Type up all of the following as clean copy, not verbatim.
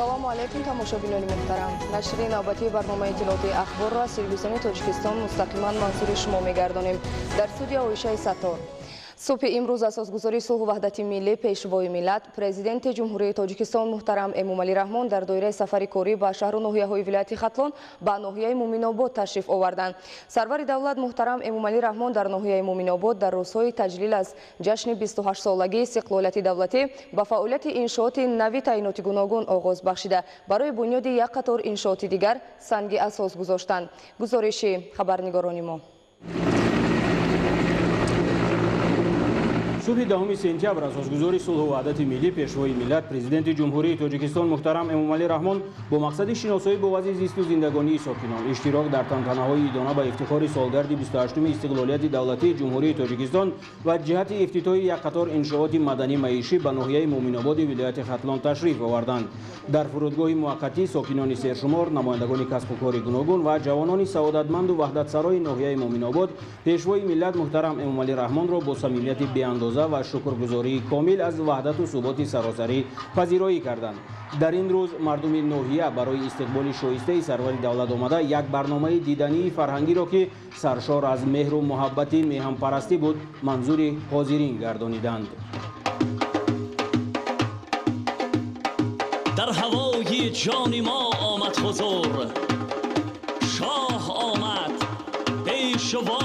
Ассалому алайкум, тамошобинони муҳтарам. Нашри навбатии барномаи иттилоотии ахборро аз телевизиони Тоҷикистон мустақиман манзури шумо мегардонем. Дар студия Оишаи Саттор. Субҳи имрӯз асосгузори сулҳу ваҳдати миллӣ, пешвои миллат, президенти Ҷумҳурии Тоҷикистон муҳтарам Эмомалӣ Раҳмон дар доираи сафари корӣ ба шаҳру ноҳияҳои вилояти Хатлон ба ноҳияи Муминобод ташриф оварданд. Сарвари давлат муҳтарам Эмомалӣ Раҳмон дар ноҳияи Муминобод дар рӯзҳои таҷлил аз ҷашни 28-солагии истиқлолияти давлатӣ ба фаъолияти иншооти нави таъиноти гуногун оғоз бахшида, барои бунёди як қатор иншооти дигар санги асос гузоштанд. Гузориши хабарнигорони мо. Субҳи 10 сентябр асосгузори сулҳу ваҳдати миллӣ, пешвои миллат, президенти Ҷумҳурии Тоҷикистон муҳтарам Эмомалӣ Раҳмон бо мақсади шиносоӣ бо вазъи зисту зиндагонии сокинон, иштирок дар тантанаҳои идона ба ифтихори солгарди 28-уми истиқлолияти давлатии Ҷумҳурии Тоҷикистон ва ҷиҳати ифтитоҳи як қатор иншооти маданӣ маишӣ ба ноҳияи Муминободи вилояти Хатлон ташриф оварданд. Дар фурудгоҳи муваққатӣ сокинони сершумор, намояндагони касбу кори гуногун ва ҷавонони саодатманду ваҳдатсарои ноҳияи Муминобод пешвои миллат муҳтарам Эмомалӣ Раҳмонро бо самимияти беандоза ва шукргузории комил аз ваҳдату суботи саросарӣ пазироӣ карданд. Дар ин рӯз мардуми ноҳия барои истиқболи шоистаи сарвари давлат омада як барномаи дидании фарҳангиро, ки саршор аз меҳру муҳаббати меҳанпарастӣ буд, манзури ҳозирин гардониданд. Дар ҳавои ҷони мо омад ҳузур, шоҳ омад, пешво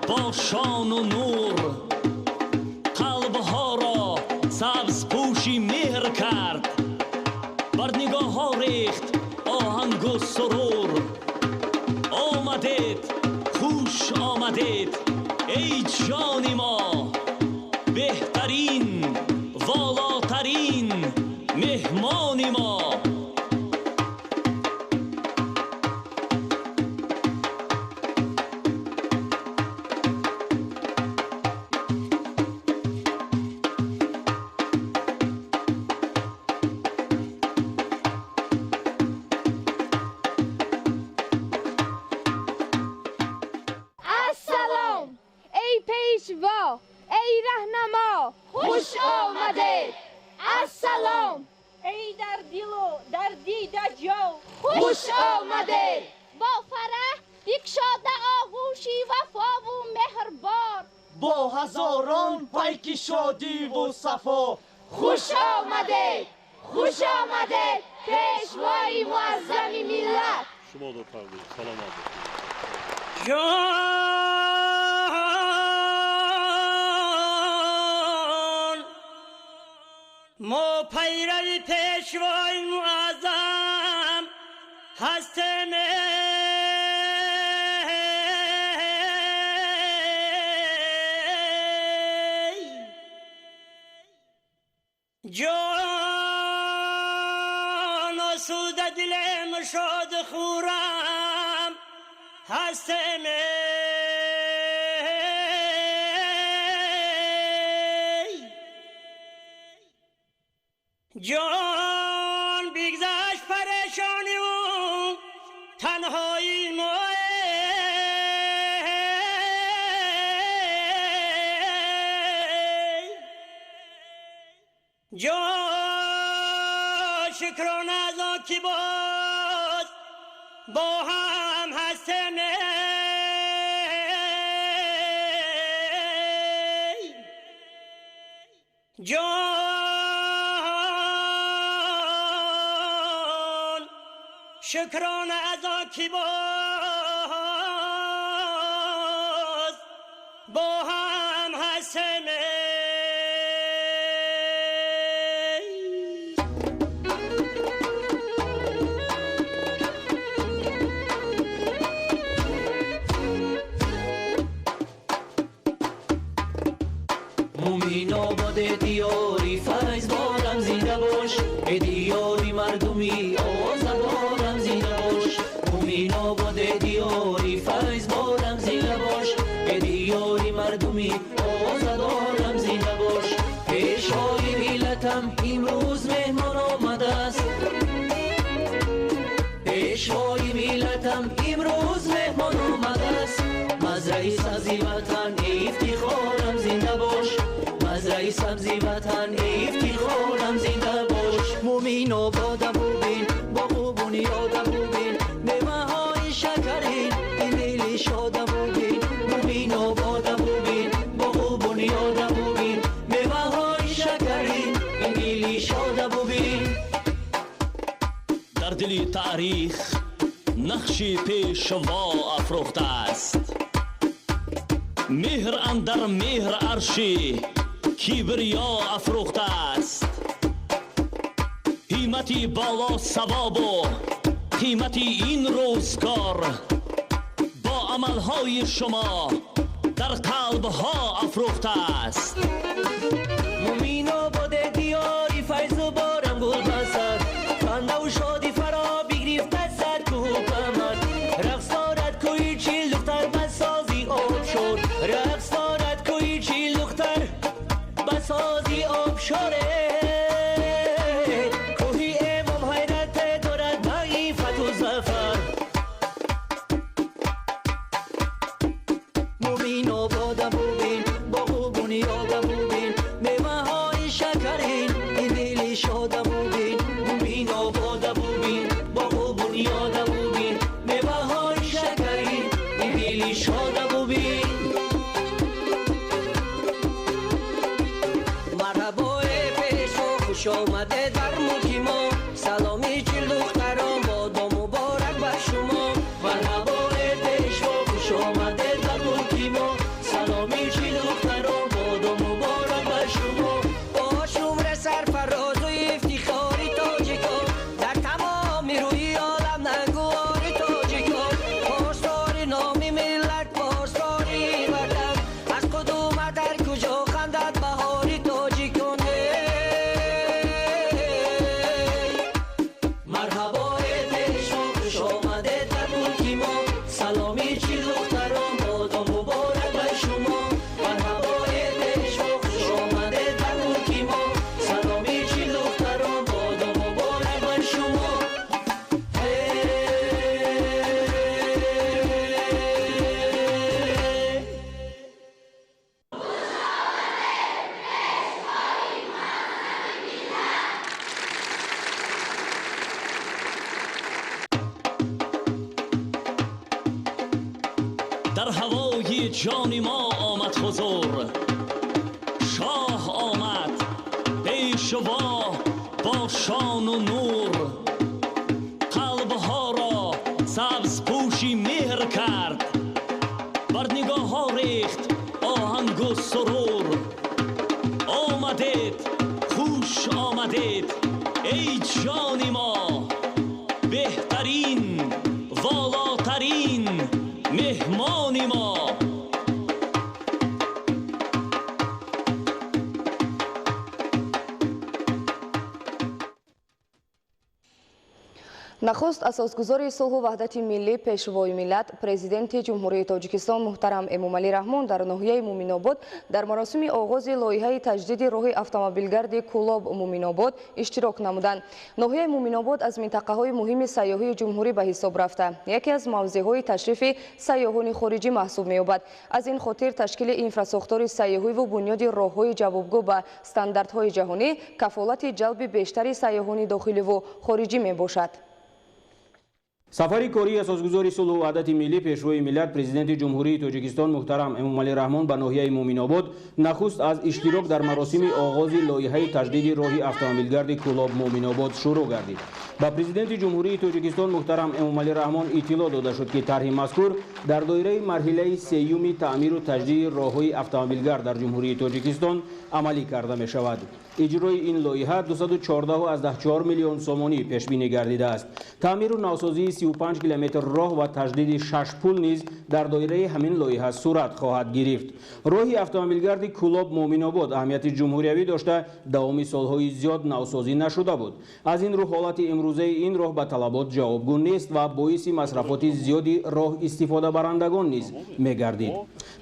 бо шону нур, қалбҳоро сабзпӯши меҳр кард, бар нигоҳҳо рехт оҳангу сурур. Омадед, хуш омадед, эй ҷони мо, беҳтарин, волотарин меҳмони мо. Эй раҳнамо, хуш омадед! Ассалом! Эй дар дилу дар дида ҷо, хуш омадед! Бо фараҳ бикшода оғӯши вафову меҳрбор, бо ҳазорон пайки шодиву сафо, хуш омадед! Хуш омадед, пешвои муаззами миллат! Шумо дорфардед, саломат бошед. Мо пайрави пешвои муаззам ҳастем. Ҷон осуда, дилем шод, хурам ҳастем. Ҷон бигзашт парешониву танҳои мо, ҷон шукрон аз он ки боз бо ҳам ҳастем. Ҷон шукрон аз он ки боз бо ҳам ҳастем. Муминобод, диёри файз борам, зинда бош, э диёри мардуми озадорам, зинда бош. Муминобод, диёри файз борам, зинда бош, э диёри мардуми озадорам, зинда бош. Пешвои миллатам имрӯз меҳмон омадааст, пешвои миллатам имрӯз меҳмон омадааст. Мазраи сабзи ватан, ифтихорам, зинда бош, мазраи сабзи ватан, ифтихорам, зинда бош. Муминободаму таърих нақши пешво афрӯхтааст. Меҳр андар меҳр арши кибриё афрӯхтааст. Ҳиммати боло савобу қимати ин рӯзгор бо амалҳои шумо дар қалбҳо афрӯхтааст. Муминобод диёри файзу борам гул басад, хандаву шодӣ фаро бигирифта сад кӯҳу камар. Рақс дорад кӯи чил духтар ба сози обшор, рақс дорад кӯи чил духтар ба сози обшоре. Кӯҳи Эмом ҳайрат дорад ба иффату зафар. Муминобода бубин, боғу бунёда бубин, меваҳои шакарин, ин дили шода бубин. Муминобода бубин, боғу бунёда бубин, меваҳои шакарин, ин дили шода бубин. Марҳабо эй пешво, хуш омадед бар мулки мо, саломи чил духтарон бодо муборак бар шумо. Марҳабо эй пешво, хуш омадед бар мулки мо, саломи чил духтарон бодо муборак бар шумо. Бо шумре сарфарозу ифтихори тоҷикон, дар тамоми рӯи олам нангувори тоҷикон. Посдори номи миллат, посдори ватан, аз қудумат ҳар куҷо хандад баҳори тоҷикон. Марҳабо эй пешво, хуш омадед бар мулки мо, саломи чил духтарон бодо муборак бар шумо. Марҳабо эй пешво, хуш омадед бар мулки мо, саломи чил духтарон бодо муборак бар шумо. Дар ҳавои ҷони мо омад ҳузур, шоҳ омад пешво бо шону нур. Қалбҳоро сабзпӯши меҳр кард, бар нигоҳҳо рехт оҳангу сурур. Омадед, хуш омадед эй ҷони мо, беҳтарин, волотарин меҳмони мо. Нахуст асосгузори сулҳу ваҳдати миллӣ, пешвои миллат, президенти Ҷумҳурии Тоҷикистон муҳтарам Эмомалӣ Раҳмон дар ноҳияи Муминобод дар маросими оғози лоиҳаи таҷдиди роҳи автомобилгарди Кӯлоб Муминобод иштирок намуданд. Ноҳияи Муминобод аз минтақаҳои муҳими сайёҳии ҷумҳурӣ ба ҳисоб рафта, яке аз мавзеъҳои ташрифи сайёҳони хориҷӣ маҳсуб меёбад. Аз ин хотир ташкили инфрасохтори сайёҳиву бунёди роҳҳои ҷавобгӯ ба стандартҳои ҷаҳонӣ кафолати ҷалби бештари сайёҳони дохиливу хориҷӣ мебошад. Сафари кории асосгузори сулҳу ваҳдати миллӣ, пешвои миллат, президенти Ҷумҳурии Тоҷикистон муҳтарам Эмомалӣ Раҳмон ба ноҳияи Муминобод нахуст аз иштирок дар маросими оғози лоиҳаи таҷдиди роҳи автомобилгарди Кӯлоб Муминобод шурӯъ гардид. Ба президенти Ҷумҳурии Тоҷикистон муҳтарам Эмомалӣ Раҳмон иттилоъ дода шуд, ки тарҳи мазкур дар доираи марҳилаи сеюми таъмиру таҷдиди роҳҳои автомобилгард дар Ҷумҳурии Тоҷикистон амалӣ карда мешавад. Иҷрои ин лоиҳа 214,4 миллион сомонӣ пешбинӣ гардидааст. Таъмиру навсозии 35 километр роҳ ва таҷдиди 6 пул низ дар доираи ҳамин лоиҳа сурат хоҳад гирифт. Роҳи автомобилгарди Кӯлоб Муминобод аҳамияти ҷумҳуриявӣ дошта, давоми солҳои зиёд навсозӣ нашуда буд. Аз ин рӯ ҳолати имрӯзаи ин роҳ ба талабот ҷавобгӯ нест ва боиси масрафоти зиёди роҳ истифодабарандагон низ мегардид.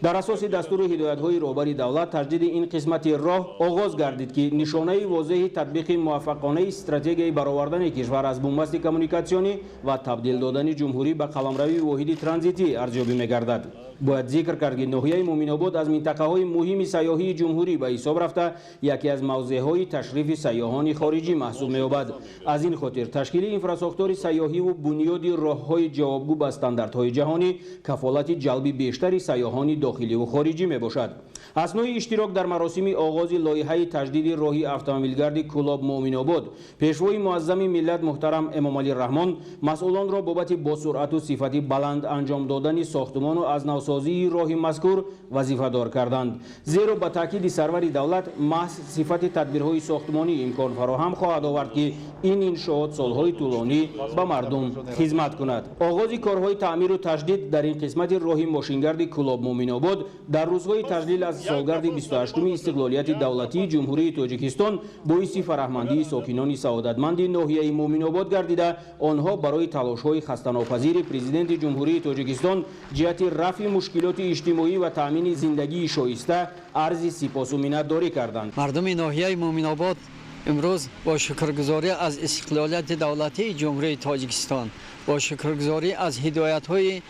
Дар асоси дастуру ҳидоятҳои роҳбари давлат таҷдиди ин қисмати роҳ оғоз гардид, ки нишонаи возеҳи татбиқи муваффақонаи стратегияи баровардани кишвар аз бунбасти коммуникатсионӣ ва табдил додани ҷумҳурӣ ба қаламрави воҳиди транзитӣ арзёбӣ мегардад. Бояд зикр кард, ки ноҳияи Муминобод аз минтақаҳои муҳими сайёҳии ҷумҳурӣ ба ҳисоб рафта, яке аз мавзеъҳои ташрифи сайёҳони хориҷӣ маҳсуб меёбад. Аз ин хотир ташкили инфрасохтори сайёҳиву бунёди роҳҳои ҷавобгӯ ба стандартҳои ҷаҳонӣ кафолати ҷалби бештари сайёҳони дохиливу хориҷӣ мебошад. Аснои иштирок дар маросими оғози лоиҳаи таҷдиди роҳи роҳи автомобилгарди Кӯлоб Муъминобод Пешвои муаззами миллат муҳтарам Эмомалӣ Раҳмон масъулонро бобати бо суръату сифати баланд анҷом додани сохтумону аз навсозии роҳи мазкур вазифадор карданд. Зеро ба таъкиди сарвари давлат маҳз сифати тадбирҳои сохтумонӣ имкон фароҳам хоҳад овард, ки ин иншоот солҳои тӯлонӣ ба мардум хизмат кунад. Оғози корҳои таъмиру таҷдид дар ин қисмати роҳи мошингарди Кӯлоб Муъминобод дар рӯзҳои таҷлил аз солгарди 28-уми истиқлолияти давлатии Ҷумҳурии Тоҷикистон боиси фараҳмандии сокинони саодатманди ноҳияи Муъминобод гардида, онҳо барои талошҳои хастанопазири Президенти Ҷумҳурии Тоҷикистон ҷиҳати рафъи мушкилоти иҷтимоӣ ва таъмини зиндагии шоиста арзи сипосу миннатдорӣ карданд. Мардуми ноҳияи Муъминобод имрӯз бо шукргузорӣ аз истиқлолияти давлатии Ҷумҳурии Тоҷикистон, бо шукргузорӣ аз ҳидоятҳои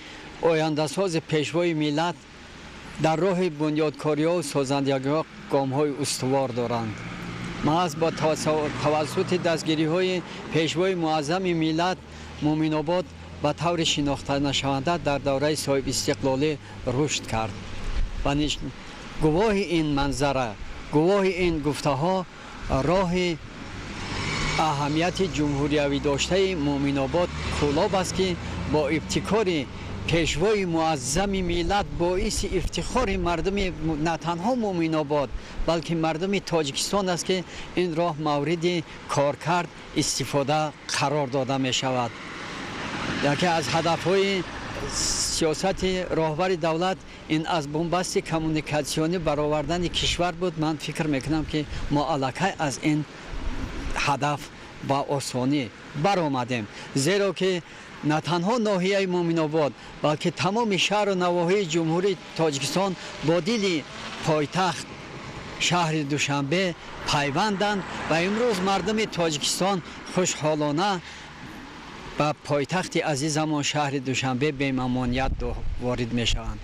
ояндасози Пешвои миллат дар роҳи бунёдкориҳо созандагиҳо гомҳои устувор доранд. Маҳз бо тавассути дастгириҳои Пешвои муаззами миллат Муъминобод ба таври шинохтанашаванда дар давраи соҳибистиқлолӣ рушд кард ва гувоҳи ин манзара, гувоҳи ин гуфтаҳо роҳи аҳамияти ҷумҳуриявӣ доштаи Муъминобод Кӯлоб аст, ки бо ибтикори Пешвои муаззами миллат боиси ифтихори мардуми на танҳо Муъминобод, балки мардуми Тоҷикистон аст, ки ин роҳ мавриди коркард истифода қарор дода мешавад. Яке аз ҳадафҳои сиёсати роҳбари давлат ин аз бунбасти коммуникатсионӣ баровардани кишвар буд. Ман фикр мекунам, ки мо аллакай аз ин ҳадаф ба осонӣ баромадем, зеро ки на танҳо ноҳияи Муъминобод, балки тамоми шаҳру навоҳии Ҷумҳурии Тоҷикистон бо дили пойтахт шаҳри Душанбе пайванданд ва имрӯз мардуми Тоҷикистон хушҳолона ба пойтахти азизамон шаҳри Душанбе бемамоният ворид мешаванд.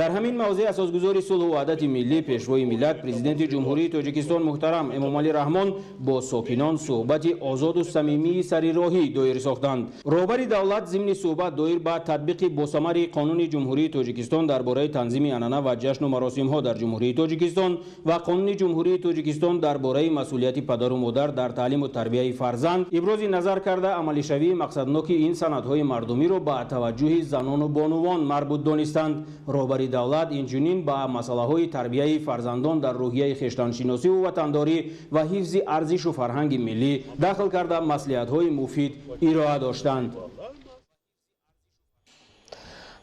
Дар ҳамин мавзеъ асосгузори сулҳу ваҳдати миллӣ, Пешвои миллат, Президенти Ҷумҳурии Тоҷикистон муҳтарам Эмомалӣ Раҳмон бо сокинон суҳбати озоду самимии сари роҳӣ доир сохтанд. Роҳбари давлат зимни суҳбат доир ба татбиқи босамари Қонуни Ҷумҳурии Тоҷикистон дар бораи танзими анъана ва ҷашну маросимҳо дар Ҷумҳурии Тоҷикистон ва Қонуни Ҷумҳурии Тоҷикистон дар бораи масъулияти падару модар дар таълиму тарбияи фарзанд ибрози назар карда, амалишавии мақсадноки ин санадҳои мардумиро ба таваҷҷӯҳи занону бонувон марбут донистанд. Роҳбари давлат инчунин ба масъалаҳои тарбияи фарзандон дар рӯҳияи хештаншиносиву ватандорӣ ва ҳифзи арзишу фарҳанги миллӣ дахл карда, маслиҳатҳои муфид ироа доштанд.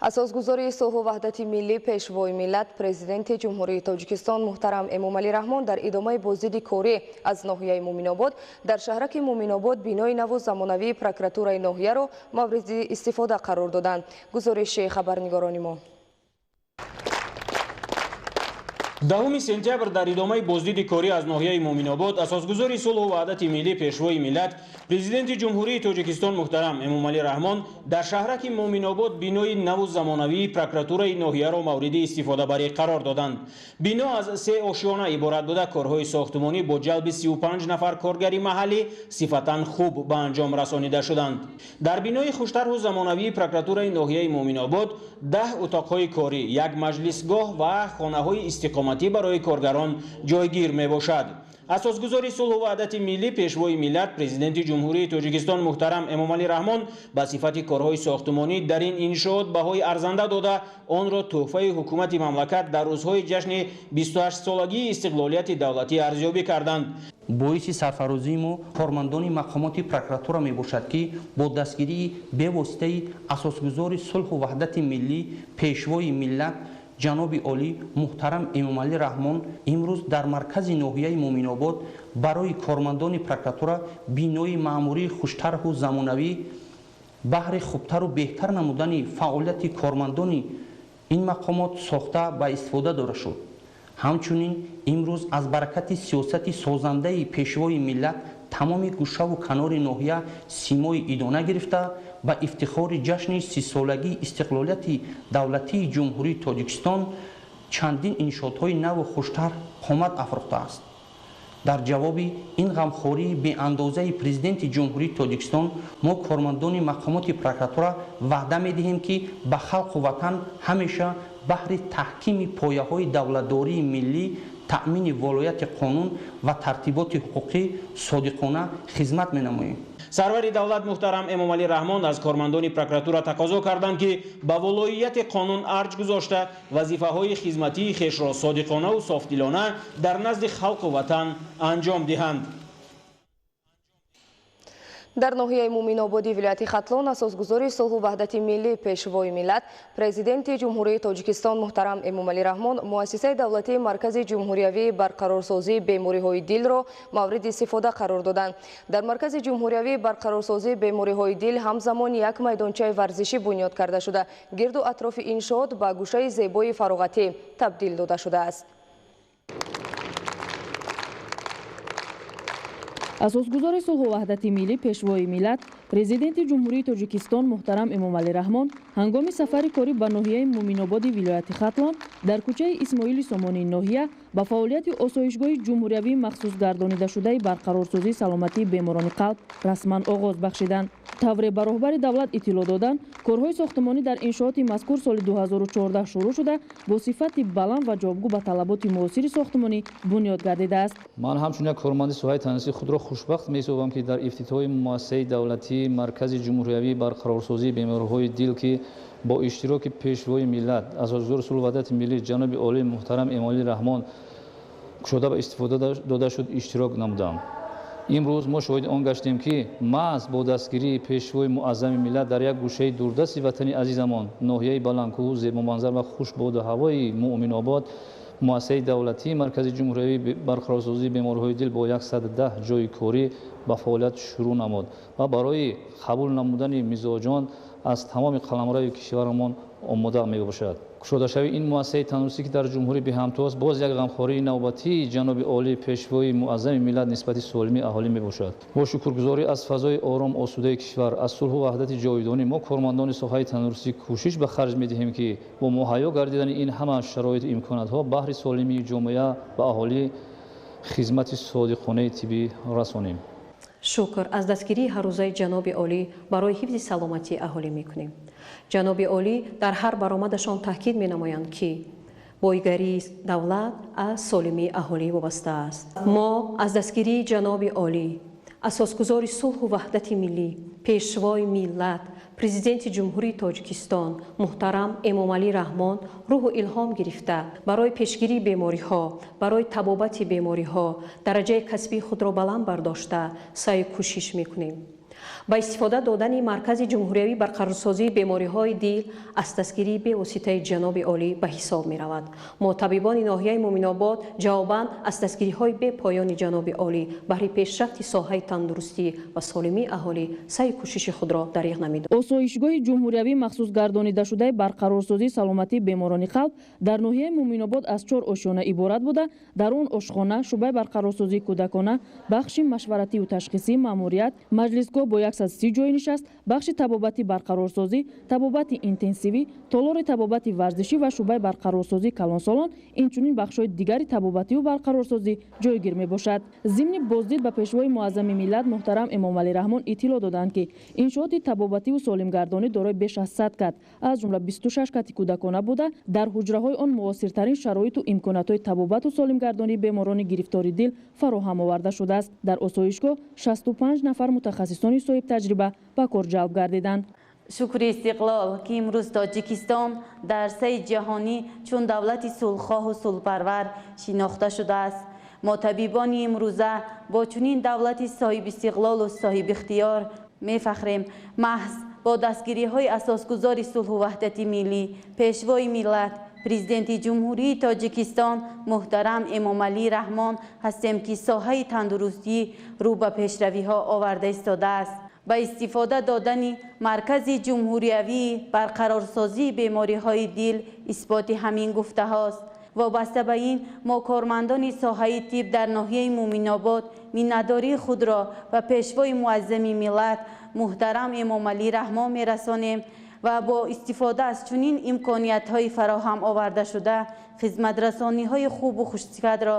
Асосгузори сулҳу ваҳдати миллӣ, Пешвои миллат, Президенти Ҷумҳурии Тоҷикистон муҳтарам Эмомалӣ Раҳмон дар идомаи боздиди корӣ аз ноҳияи Муъминобод дар шаҳраки Муъминобод бинои наву замонавии прокуратураи ноҳияро мавриди истифода қарор доданд. Гузориши хабарнигорони мо. 10 сентябр дар идомаи боздиди корӣ аз ноҳияи Муъминобод асосгузори сулҳу ваҳдати миллӣ, Пешвои миллат, Президенти Ҷумҳурии Тоҷикистон муҳтарам Эмомалӣ Раҳмон дар шаҳраки Муъминобод бинои наву замонавии прокуратураи ноҳияро мавриди истифодабарӣ қарор доданд. Бино аз 3 ошёна иборат буда, корҳои сохтумонӣ бо ҷалби 35 нафар коргари маҳаллӣ сифатан хуб ба анҷом расонида шуданд. Дар бинои хуштарҳу замонавии прокуратураи ноҳияи Муъминобод 10 утоқҳои корӣ, як маҷлисгоҳ ва хонаҳои истиқоматӣ барои коргарон ҷойгир мебошад. Асосгузори сулҳу ваҳдати миллӣ, Пешвои миллат, Президенти Ҷумҳурии Тоҷикистон муҳтарам Эмомалӣ Раҳмон ба сифати корҳои сохтумонӣ дар ин иншоот баҳои арзанда дода, онро тӯҳфаи ҳукумати мамлакат дар рӯзҳои ҷашни 28-солагии истиқлолияти давлатӣ арзёбӣ карданд. Боиси сарфарозии мо кормандони мақомоти прокуратура мебошад, ки бо дастгирии бевоситаи асосгузори сулҳу ваҳдати миллӣ, Пешвои миллат ҷаноби олӣ муҳтарам Эмомалӣ Раҳмон имрӯз дар маркази ноҳияи Муъминобод барои кормандони прокуратура бинои маъмурии хуштарҳу замонавӣ баҳри хубтару беҳтар намудани фаъолияти кормандони ин мақомот сохта ба истифода дода шуд. Ҳамчунин имрӯз аз баракати сиёсати созандаи Пешвои миллат тамоми гӯшаву канори ноҳия симои идона гирифта, ба ифтихори ҷашни 30-солагии истиқлолияти давлатии Ҷумҳурии Тоҷикистон чандин иншоотҳои наву хуштар қомат афрохтааст. Дар ҷавоби ин ғамхории беандозаи Президенти Ҷумҳурии Тоҷикистон мо кормандони мақомоти прокуратура ваъда медиҳем, ки ба халқу ватан ҳамеша баҳри таҳкими пояҳои давлатдории миллӣ Таъмини волояти қонун ва тартиботи ҳуқуқӣ содиқона хизмат менамоем. Сарвари давлат муҳтарам Эмомалӣ Раҳмон аз кормандони прокуратура тақозо карданд, ки ба волоияти қонун арҷ гузошта, вазифаҳои хизматии хешро содиқонаву софдилона дар назди халқу ватан анҷом диҳанд. Дар ноҳияи Муъминободи вилояти Хатлон асосгузори сулҳу ваҳдати миллӣ, Пешвои миллат, Президенти Ҷумҳурии Тоҷикистон муҳтарам Эмомалӣ Раҳмон муассисаи давлатии Маркази ҷумҳуриявии барқарорсозии бемориҳои дилро мавриди истифода қарор доданд. Дар Маркази ҷумҳуриявии барқарорсозии бемориҳои дил ҳамзамон як майдончаи варзишӣ бунёд карда шуда, гирду атрофи иншоот ба гӯшаи зебои фароғатӣ табдил дода шудааст. Асосгузори сулҳу ваҳдати миллӣ, Пешвои миллат, Президенти Ҷумҳурии Тоҷикистон муҳтарам Эмомалӣ Раҳмон ҳангоми сафари корӣ ба ноҳияи Муъминободи вилояти Хатлон дар кӯчаи Исмоили Сомонии ноҳия ба фаъолияти осоишгоҳи ҷумҳуриявии махсус гардонидашудаи барқарорсозии саломатии беморони қалб расман оғоз бахшиданд. Тавре ба роҳбари давлат иттилоъ доданд, корҳои сохтмонӣ дар иншооти мазкур соли 2014 шурӯъ шуда, бо сифати баланд ва ҷавобгӯ ба талаботи муосири сохтмонӣ бунёд гардидааст. Ман ҳамчун як корманди соҳаи тандурустӣ худро хушбахт меҳисобам, ки дар ифтитоҳи муассисаи давлатии Маркази ҷумҳуриявии барқарорсозии бемориҳои дил, ки бо иштироки Пешвои миллат, асосгузори сулҳу ваҳдати миллӣ ҷаноби олии муҳтарам Эмомалӣ Раҳмон кушода ба истифода дода шуд, иштирок намудам. Имрӯз мо шоҳиди он гаштем, ки маҳз бо дастгирии Пешвои муаззами миллат дар як гӯшаи дурдасти ватани азизамон, ноҳияи баландкӯҳу зебоманзар ва хушбоду ҳавои Муъминобод, муассисаи давлатии Маркази ҷумҳуриявии барқарорсозии бемориҳои дил бо 110 ҷойи корӣ ба фаъолият шурӯъ намуд ва барои қабул намудани мизоҷон аз тамоми қаламрави кишварамон омода мебошад. Кушодашавии ин муассисаи тандурустӣ, ки дар ҷумҳурӣ беҳамтост, боз як ғамхории навбатии ҷаноби олии Пешвои муаззами миллат нисбати солимии аҳолӣ мебошад. Бо шукргузорӣ аз фазои ором осудаи кишвар, аз сулҳу ваҳдати ҷовидонӣ, мо кормандони соҳаи тандурустӣ кӯшиш ба харҷ медиҳем, ки бо муҳайё гардидани ин ҳама шароиту имкониятҳо баҳри солимии ҷомеа ва аҳолӣ хизмати содиқонаи тиббӣ расонем. Шукр аз дастгирии ҳаррӯзаи ҷаноби олӣ барои ҳифзи саломатии аҳолӣ мекунем. Ҷаноби олӣ дар ҳар баромадашон таъкид менамоянд, ки бойгарии давлат аз солимии аҳолӣ вобаста аст. Мо аз дастгирии ҷаноби олӣ, асосгузори сулҳу ваҳдати миллӣ, Пешвои миллат, Президенти Ҷумҳурии Тоҷикистон муҳтарам Эмомалӣ Раҳмон рӯҳу илҳом гирифта, барои пешгирии бемориҳо, барои табобати бемориҳо дараҷаи касбии худро баланд бардошта саъю кӯшиш мекунем. Ба истифода додани Маркази ҷумҳуриявии барқарорсозии бемориҳои дил аз дастгирии бевоситаи ҷаноби олӣ ба ҳисоб меравад. Мо, табибони ноҳияи Муъминобод, ҷавобан аз дастгириҳои бепоёни ҷаноби олӣ баҳри пешрафти соҳаи тандурустӣ ва солимии аҳолӣ саъю кӯшиши худро дариғ намедорем. Осоишгоҳи ҷумҳуриявии махсус гардонидашудаи барқарорсозии саломатии беморони қалб дар ноҳияи Муъминобод аз чор ошёна иборат буда, дар он ошхона, шӯъбаи барқарорсозии кӯдакона, бахши машваративу ташхисӣ, маъмурият, маҷлисгоҳ бо 130 ҷойи нишаст, бахши табобати барқарорсозӣ, табобати интенсивӣ, толори табобати варзишӣ ва шӯъбаи барқарорсозии калонсолон, инчунин бахшҳои дигари табобативу барқарорсозӣ ҷойгир мебошад. Зимни боздид ба Пешвои муаззами миллат муҳтарам Эмомалӣ Раҳмон иттилоъ доданд, ки иншооти табобативу солимгардонӣ дорои беш аз 100 кат, аз ҷумла 26 кати кӯдакона буда, дар ҳуҷраҳои он муосиртарин шароиту имкониятҳои табобату солимгардонии беморони гирифтори дил фароҳам оварда шудааст. Дар осоишгоҳ 65 нафар мутахассисони соҳибтаҷриба ба кор ҷалб гардиданд. Шукри истиқлол, ки имрӯз Тоҷикистон дар арсаи ҷаҳонӣ чун давлати сулҳхоҳу сулҳпарвар шинохта шудааст. Мо, табибони имрӯза, бо чунин давлати соҳибистиқлолу соҳибихтиёр мефахрем. Маҳз бо дастгириҳои асосгузори сулҳу ваҳдати миллӣ, Пешвои миллат, Президенти Ҷумҳурии Тоҷикистон муҳтарам Эмомалӣ Раҳмон ҳастем, ки соҳаи тандурустӣ рӯ ба пешравиҳо оварда истодааст. Ба истифода додани Маркази ҷумҳуриявии барқарорсозии бемориҳои дил исботи ҳамин гуфтаҳост. Вобаста ба ин, мо, кормандони соҳаи тиб дар ноҳияи Муъминобод, миннатдории худро ба Пешвои муаззами миллат муҳтарам Эмомалӣ Раҳмон мерасонем ва бо истифода аз чунин имкониятҳои фароҳам овардашуда хизматрасониҳои хубу хушсифатро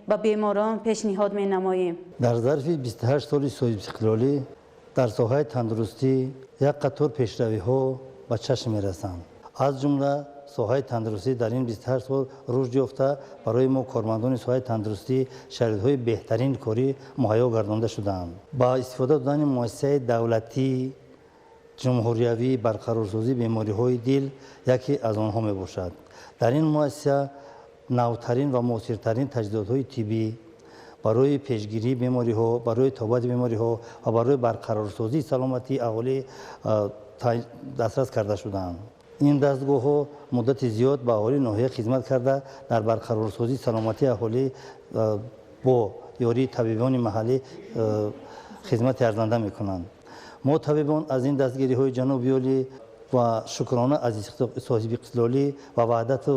ба беморон пешниҳод менамоем. Дар зарфи 28 соли соҳибистиқлолӣ дар соҳаи тандурустӣ як қатор пешравиҳо ба чашм мерасанд. Аз ҷумла соҳаи тандурустӣ дар ин 28 сол рушд ёфта, барои мо кормандони соҳаи тандурустӣ шароитҳои беҳтарин корӣ муҳайё гардонда шудаанд. Ба истифода додани муассисаи давлатии ҷумҳуриявии барқарорсозии бемориҳои дил яке аз онҳо мебошад. Дар ин муассиса навтарин ва муосиртарин таҷҳизотҳои тиббӣ барои пешгирии бемориҳо, барои табобати бемориҳо ва барои барқарорсозии саломатии аҳолӣ дастрас карда шудаанд. Ин дастгоҳҳо муддати зиёд ба аҳолии ноҳия хизмат карда, дар барқарорсозии саломатии аҳолӣ бо ёрии табибони маҳаллӣ хизмати арзанда мекунанд. Мо табибон аз ин дастгириҳои ҷаноби олӣ ва шукрона аз соҳибиқтилолӣ ва ваҳдату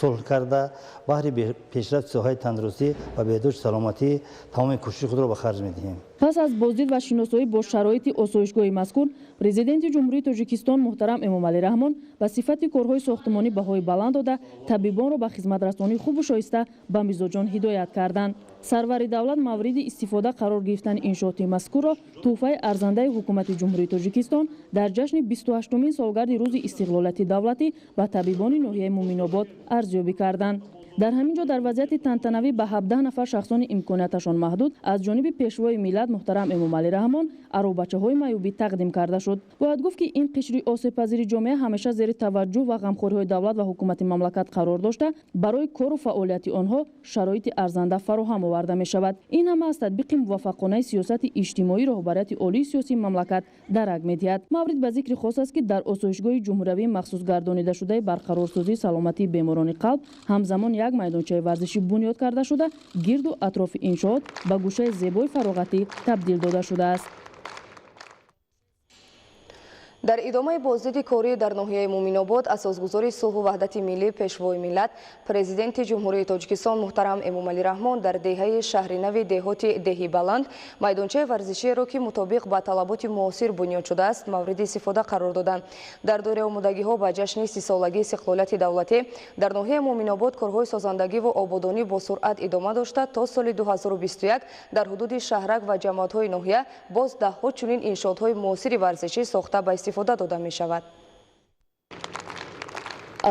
сулҳ карда, баҳри пешрафти соҳаи тандурустӣ ва беҳдошти саломатӣ тамоми кӯшиши худро ба харҷ медиҳем. Пас аз боздид ва шиносоӣ бо шароити осоишгоҳи мазкур, Президенти Ҷумҳурии Тоҷикистон муҳтарам Эмомалӣ Раҳмон ба сифати корҳои сохтмонӣ баҳои баланд дода, табибонро ба хизматрасонии хубу шоиста ба мизоҷон ҳидоят карданд. Сарвари давлат мавриди истифода қарор гирифтани иншооти мазкурро тӯҳфаи арзандаи Ҳукумати Ҷумҳурии Тоҷикистон дар ҷашни 28-умин солгарди рӯзи истиқлолияти давлатӣ ба табибони ноҳияи Муъминобод арзёбӣ карданд. Дар ҳамин ҷо дар вазъияти тантанавӣ ба 17 нафар шахсони имконияташон маҳдуд аз ҷониби Пешвои миллат муҳтарам Эмомалӣ Раҳмон аробачаҳои маъюбӣ тақдим карда шуд. Бояд гуфт, ки ин қишри осебпазири ҷомеа ҳамеша зери таваҷҷӯҳ ва ғамхориҳои давлат ва ҳукумати мамлакат қарор дошта, барои кору фаъолияти онҳо шароити арзанда фароҳам оварда мешавад. Ин ҳама аз татбиқи муваффақонаи сиёсати иҷтимоӣ роҳбарияти олии сиёсии мамлакат дарак медиҳад. Маврид ба зикри хос аст, ки дар осоишгоҳи ҷумҳуриявии махсус гардонидашудаи барқарорсозии саломатии беморони қалб ҳамзамон як майдончаи варзишӣ бунёд карда шуда, гирду атрофи иншоот ба гӯшаи зебои фароғатӣ табдил дода шудааст. Дар идомаи боздиди корӣ дар ноҳияи Муъминобод асосгузори сулҳу ваҳдати миллӣ, Пешвои миллат, Президенти Ҷумҳурии Тоҷикистон муҳтарам Эмомалӣ Раҳмон дар деҳаи Шаҳринави деҳоти Деҳи Баланд майдончаи варзишиеро, ки мутобиқ ба талаботи муосир бунёд шудааст, мавриди истифода қарор доданд. Дар доираи омодагиҳо ба ҷашни 30-солагии истиқлолияти давлатӣ дар ноҳияи Муъминобод корҳои созандагӣ ва ободонӣ бо суръат идома дошта, то соли 2021 дар ҳудуди шаҳрак ва ҷамоатҳои ноҳия боз даҳҳо чунин иншоотҳои муосири варзишӣ сохта ба истифода дода мешавад.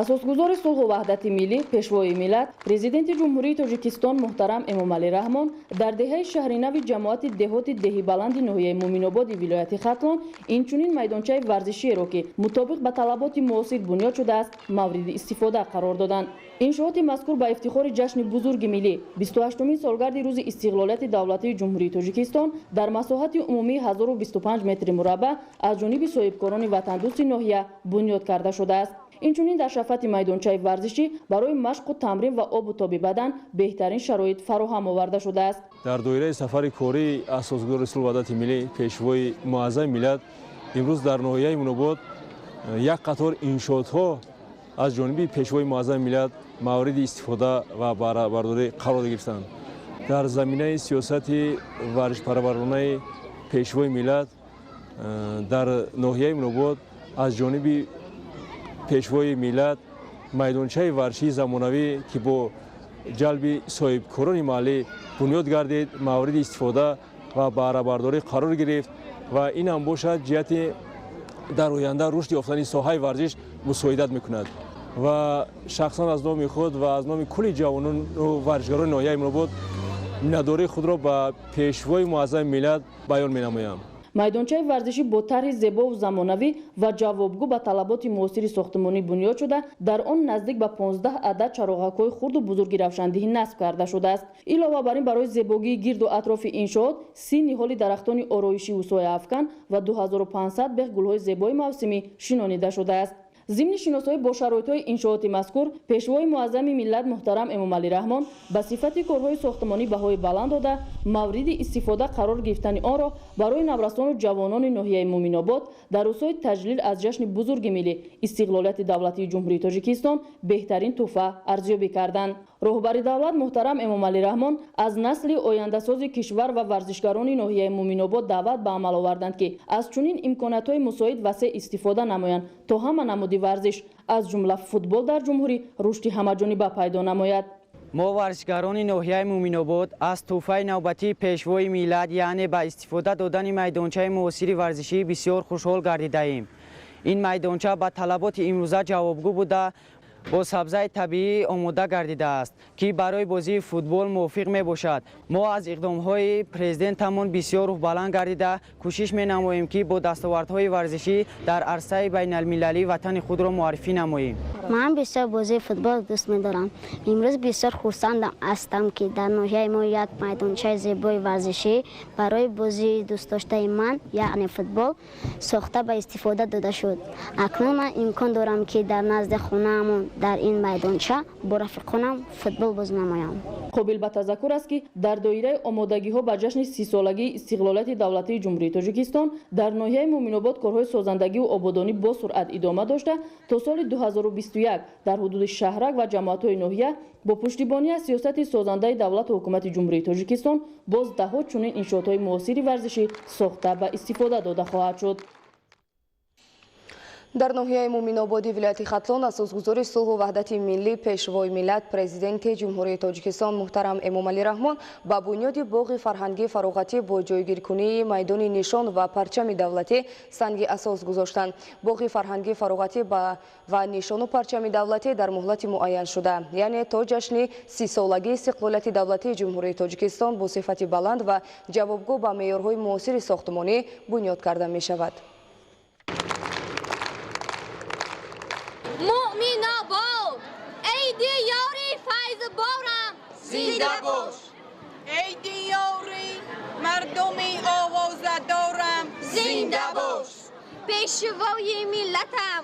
Асосгузори сулҳу ваҳдати миллӣ, Пешвои миллат, Президенти Ҷумҳурии Тоҷикистон муҳтарам Эмомалӣ Раҳмон дар деҳаи Шаҳринави ҷамоати деҳоти Деҳи Баланди ноҳияи Муъминободи вилояти Хатлон инчунин майдончаи варзишиеро, ки мутобиқ ба талаботи муосир бунёд шудааст, мавриди истифода қарор доданд. Иншооти мазкур ба ифтихори ҷашни бузурги миллӣ, 28-умин солгарди рӯзи истиқлолияти давлатии Ҷумҳурии Тоҷикистон дар масоҳати умумии 1025 метри мураббаъ аз ҷониби соҳибкорони ватандӯсти ноҳия бунёд карда шудааст. Инчунин дар шафати майдончаи варзишӣ барои машқу тамрин ва обу тоби бадан беҳтарин шароит фароҳам оварда шудааст. Дар доираи сафари кории асосгузори сулҳу ваҳдати миллӣ, Пешвои муаззами миллат, имрӯз дар ноҳияи Муъминобод як қатор иншоотҳо аз ҷониби Пешвои муаззами миллат мавриди истифода ва баҳрабардорӣ қарор гирифтанд. Дар заминаи сиёсати варзишпарваронаи Пешвои миллат дар ноҳияи Муъминобод аз ҷониби Пешвои миллат майдончаи варзишии замонавӣ, ки бо ҷалби соҳибкорони маҳаллӣ бунёд гардид, мавриди истифода ва баҳрабардорӣ қарор гирифт ва ин ҳам бошад ҷиҳати дар оянда рушд ёфтани соҳаи варзиш мусоидат мекунад. Ва шахсан аз номи худ ва аз номи кулли ҷавонону варзишгарони ноҳияи Муъминобод миннатдории худро ба Пешвои муаззами миллат баён менамоям. Майдончаи варзишӣ бо тарҳи зебову замонавӣ ва ҷавобгӯ ба талаботи муосири сохтмонӣ бунёд шуда, дар он наздик ба 15 адад чароғакҳои хурду бузурги равшандиҳӣ насб карда шудааст. Илова бар ин, барои зебогии гирду атрофи иншоот 30 ниҳоли дарахтони ороишиву сояафкан ва 2500 бех гулҳои зебои мавсимӣ шинонида шудааст. Зимни шиносоӣ бо шароитҳои иншооти мазкур, Пешвои муаззами миллат муҳтарам Эмомалӣ Раҳмон ба сифати корҳои сохтмонӣ баҳои баланд дода, мавриди истифода қарор гирифтани онро барои наврасону ҷавонони ноҳияи Муъминобод дар рӯзҳои таҷлил аз ҷашни бузурги миллӣ, истиқлолияти давлатии Ҷумҳурии Тоҷикистон беҳтарин тӯҳфа арзёбӣ карданд. Роҳбари давлат муҳтарам Эмомалӣ Раҳмон аз насли ояндасози кишвар ва варзишгарони ноҳияи Муъминобод даъват ба амал оварданд, ки аз чунин имкониятҳои мусоид васеъ истифода намоянд, то ҳама намуди варзиш, аз ҷумла футбол, дар ҷумҳурӣ рушди ҳамаҷониба пайдо намояд. Мо варзишгарони ноҳияи Муъминобод аз тӯҳфаи навбатии Пешвои миллат, яъне ба истифода додани майдончаи муосири варзишӣ, бисёр хушҳол гардидаем. Ин майдонча ба талаботи имрӯза ҷавобгӯ буда, бо сабзаи табиӣ омода гардидааст, ки барои бозии футбол мувофиқ мебошад. Мо аз иқдомҳои президентамон бисёр рӯҳбаланд гардида, кӯшиш менамоем, ки бо дастовардҳои варзишӣ дар арсаи байналмилалӣ ватани худро муаррифӣ намоем. Ман бисёр бозии футбол дӯст медорам. Имрӯз бисёр хурсандам ҳастам, ки дар ноҳияи мо як майдончаи зебои варзишӣ барои бозии дӯстдоштаи ман, яъне футбол, сохта ба истифода дода шуд. Акнун ман имкон дорам, ки дар назди хонаамон дар ин майдонча бо рафиқонам футбол бозӣ намоям. Қобил ба тазаккур аст, ки дар доираи омодагиҳо ба ҷашни 30-солагии истиқлолияти давлатии Ҷумҳурии Тоҷикистон дар ноҳияи Муъминобод корҳои созандагиву ободонӣ бо суръат идома дошта, то соли 2021 дар ҳудуди шаҳрак ва ҷамоатҳои ноҳия бо пуштибонӣ аз сиёсати созандаи давлату ҳукумати Ҷумҳурии Тоҷикистон боз даҳҳо чунин иншоотҳои муосири варзишӣ сохта ба истифода дода хоҳад шуд. Дар ноҳияи Муъминободи вилояти Хатлон асосгузори сулҳу ваҳдати миллӣ, пешвои миллат, президенти Ҷумҳурии Тоҷикистон муҳтарам Эмомалӣ Раҳмон ба бунёди боғи фарҳангии фароғатӣ бо ҷойгиркунии майдони нишон ва парчами давлатӣ санги асос гузоштанд. Боғи фарҳангии фароғатӣ ва нишону парчами давлатӣ дар муҳлати муайяншуда, яъне то ҷашни 30-солагии истиқлолияти давлатии Ҷумҳурии Тоҷикистон бо сифати баланд ва ҷавобгӯ ба меъёрҳои муосири сохтмонӣ бунёд карда мешавад. Муъминобод, эй диёри файзборам, зинда бош! Эй диёри мардуми овозадорам, зинда бош! Пешвои миллатам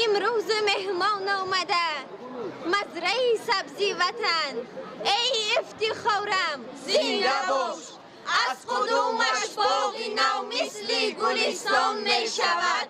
имрӯз меҳмон омада, мазраи сабзи ватан, эй ифтихорам, зинда бош! Аз қудумаш боғи нав мисли гулистон мешавад.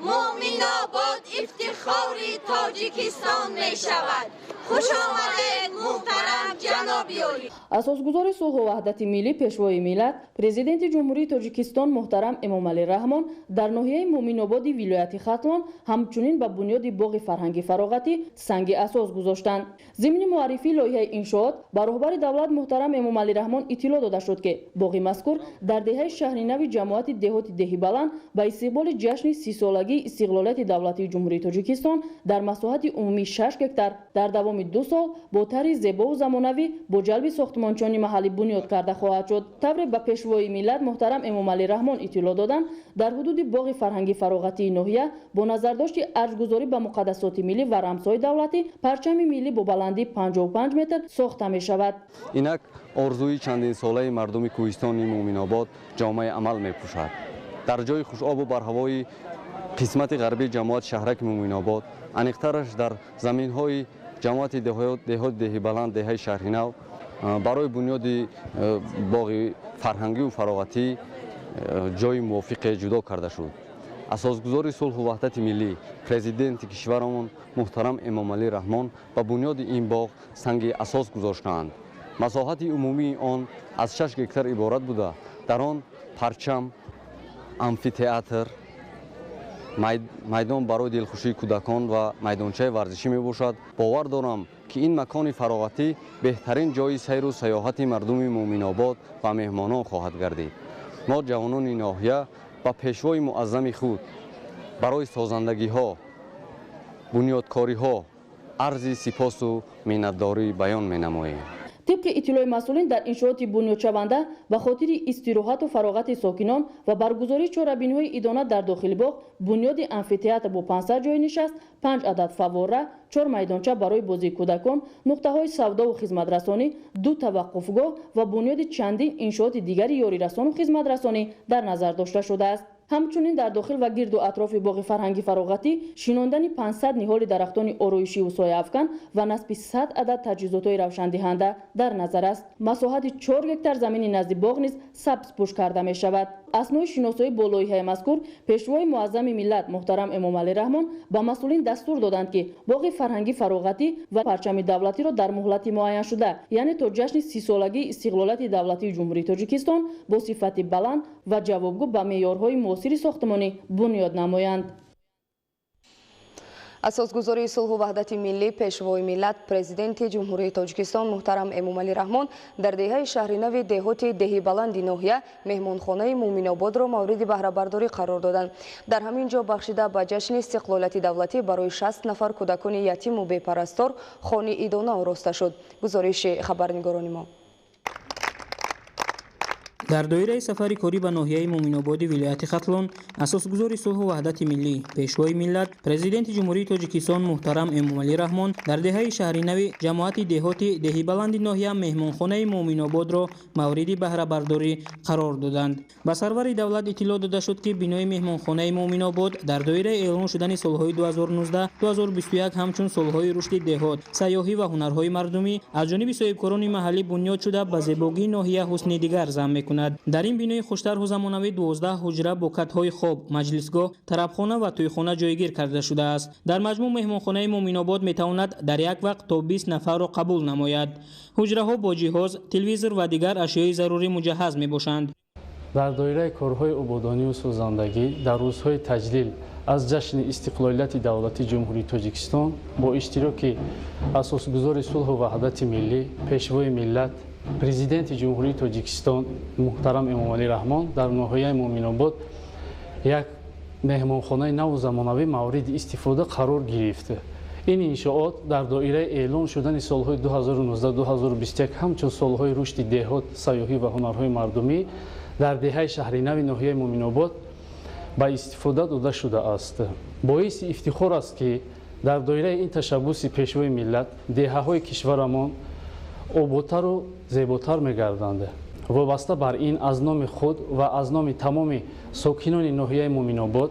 Муъминобод ифтихори Тоҷикистон мешавад. Хуш омадед, муҳтарам ҷаноби олӣ. Асосгузори сулҳу ваҳдати миллӣ, пешвои миллат, президенти Ҷумҳурии Тоҷикистон муҳтарам Эмомалӣ Раҳмон дар ноҳияи Муъминободи вилояти Хатлон ҳамчунин ба бунёди боғи фарҳанги фароғатӣ санги асос гузоштанд. Зимни муаррифии лоиҳаи иншоот ба роҳбари давлат муҳтарам Эмомалӣ Раҳмон иттилоъ дода шуд, ки боғи мазкур дар деҳаи Шаҳринави ҷамоати деҳоти Деҳибаланд ба истиқболи ҷашни 30-солагии истиқлолияти давлатии Ҷумҳурии Тоҷикистон дар масоҳати умумии 6 гектар дар давоми 2 сол бо тарҳи зебову замонавӣ бо ҷалби сохтмончиёни маҳаллӣ бунёд карда хоҳад шуд. Тавре ба пешвои миллат муҳтарам Эмомалӣ Раҳмон иттилоъ доданд, дар ҳудуди боғи фарҳанги фароғатии ноҳия бо назардошти арҷгузорӣ ба муқаддасоти миллӣ ва рамзҳои давлатӣ парчами миллӣ бо баландии 55 метр сохта мешавад. Инак орзуи чандинсолаи мардуми кӯҳистони Муъминобод ҷомаи амал мепӯшад. Дар ҷои хушобу барҳавои қисмати ғарбии ҷамоати шаҳраки Муъминобод, аниқтараш дар заминҳои ҷамоати деҳоти Деҳибаланд, деҳаи Шаҳринав, барои бунёди боғи фарҳангию фароғатӣ ҷои мувофиқе ҷудо карда шуд. Асосгузори сулҳу ваҳдати миллӣ, президенти кишварамон муҳтарам Эмомалӣ Раҳмон ба бунёди ин боғ санги асос гузоштаанд. Масоҳати умумии он аз 6 гектар иборат буда, дар он парчам, амфитеатр, майдон барои дилхушии кӯдакон ва майдончаи варзишӣ мебошад. Бовар дорам, ки ин макони фароғатӣ беҳтарин ҷои сайру сайёҳати мардуми Муъминобод ва меҳмонон хоҳад гардид. Мо ҷавонони ноҳия ба пешвои муаззами худ барои созандагиҳо, бунёдкориҳо арзи сипосу миннатдорӣ баён менамоем. Тибқи иттилои масъулин, дар иншооти бунёдшаванда ба хотири истироҳату фароғати сокинон ва баргузории чорабиниҳои идона дар дохили боғ бунёди амфитеатр бо 500 ҷои нишаст, 5 адад фаввора, 4 майдонча барои бозии кӯдакон, нуқтаҳои савдову хизматрасонӣ, 2 таваққуфгоҳ ва бунёди чандин иншооти дигари ёрирасону хизматрасонӣ дар назар дошта шудааст. Ҳамчунин дар дохил ва гирду атрофи боғи фарҳанги фароғатӣ шинондани 500 ниҳоли дарахтони ороишиву сояафкан ва насби 100 адад таҷҳизотҳои равшандиҳанда дар назар аст. Масоҳати 4 гектар замини назди боғ низ сабзпӯш карда мешавад. Аснои шиносоӣ бо лоиҳаи мазкур пешвои муаззами миллат муҳтарам Эмомалӣ Раҳмон ба масъулин дастур доданд, ки боғи фарҳанги фароғатӣ ва парчами давлатиро дар муҳлати муайяншуда, яъне то ҷашни 30-солагии истиқлолияти давлатии Ҷумҳурии Тоҷикистон бо сифати баланд ва ҷавобгӯ ба меъёрҳои муосири сохтмонӣ бунёд намоянд. Асосгузори сулҳу ваҳдати миллӣ, Пешвои миллат, Президенти Ҷумҳурии Тоҷикистон муҳтарам Эмомалӣ Раҳмон дар деҳаи Шаҳринави деҳоти Деҳи Баланди ноҳия меҳмонхонаи Муъминободро мавриди баҳрабардорӣ қарор доданд. Дар ҳамин ҷо бахшида ба ҷашни истиқлолияти давлатӣ барои 60 нафар кӯдакони ятиму бепарастор хони идона ороста шуд. Гузориши хабарнигорони мо. Дар доираи сафари корӣ ба ноҳияи Муъминободи вилояти Хатлон, асосгузори сулҳу ваҳдати миллӣ, Пешвои миллат, Президенти Ҷумҳурии Тоҷикистон муҳтарам Эмомалӣ Раҳмон дар деҳаи Шаҳринави ҷамоати деҳоти Деҳи Баланди ноҳия меҳмонхонаи Муъминободро мавриди баҳрабардорӣ қарор доданд. Ба сарвари давлат иттилоъ дода шуд, ки бинои меҳмонхонаи Муъминобод дар доираи эълон шудани солҳои 2019-2021 ҳамчун солҳои рушди деҳот, сайёҳӣ ва ҳунарҳои мардумӣ аз ҷониби соҳибкорони маҳаллӣ бунёд шуда, ба зебогии ноҳия ҳусни дигар зам мекунад. Дар ин бинои хуштарҳу замонавӣ 12 ҳуҷра бо катҳои хоб, маҷлисгоҳ, тарабхона ва тӯйхона ҷойгир карда шудааст. Дар маҷмӯъ меҳмонхонаи Муъминобод метавонад дар як вақт то 20 нафарро қабул намояд. Ҳуҷраҳо бо ҷиҳоз, телевизор ва дигар ашёи зарурӣ муҷаҳҳаз мебошанд. Дар доираи корҳои ободонию созандагӣ дар рӯзҳои таҷлил аз ҷашни истиқлолияти давлати Ҷумҳурии Тоҷикистон бо иштироки асосгузори сулҳу ваҳдати миллӣ, Пешвои миллат, Президенти Ҷумҳурии Тоҷикистон муҳтарам Эмомалӣ Раҳмон дар ноҳияи Муъминобод як меҳмонхонаи наву замонавӣ мавриди истифода қарор гирифт. Ин иншоот дар доираи эълон шудани солҳои 2019-2021 ҳамчун солҳои рушди деҳот, сайёҳӣ ва ҳунарҳои мардумӣ дар деҳаи Шаҳринави ноҳияи Муъминобод ба истифода дода шудааст. Боиси ифтихор аст, ки дар доираи ин ташаббуси Пешвои миллат деҳаҳои кишварамон ободтару зеботар мегарданд. Вобаста бар ин аз номи худ ва аз номи тамоми сокинони ноҳияи Муъминобод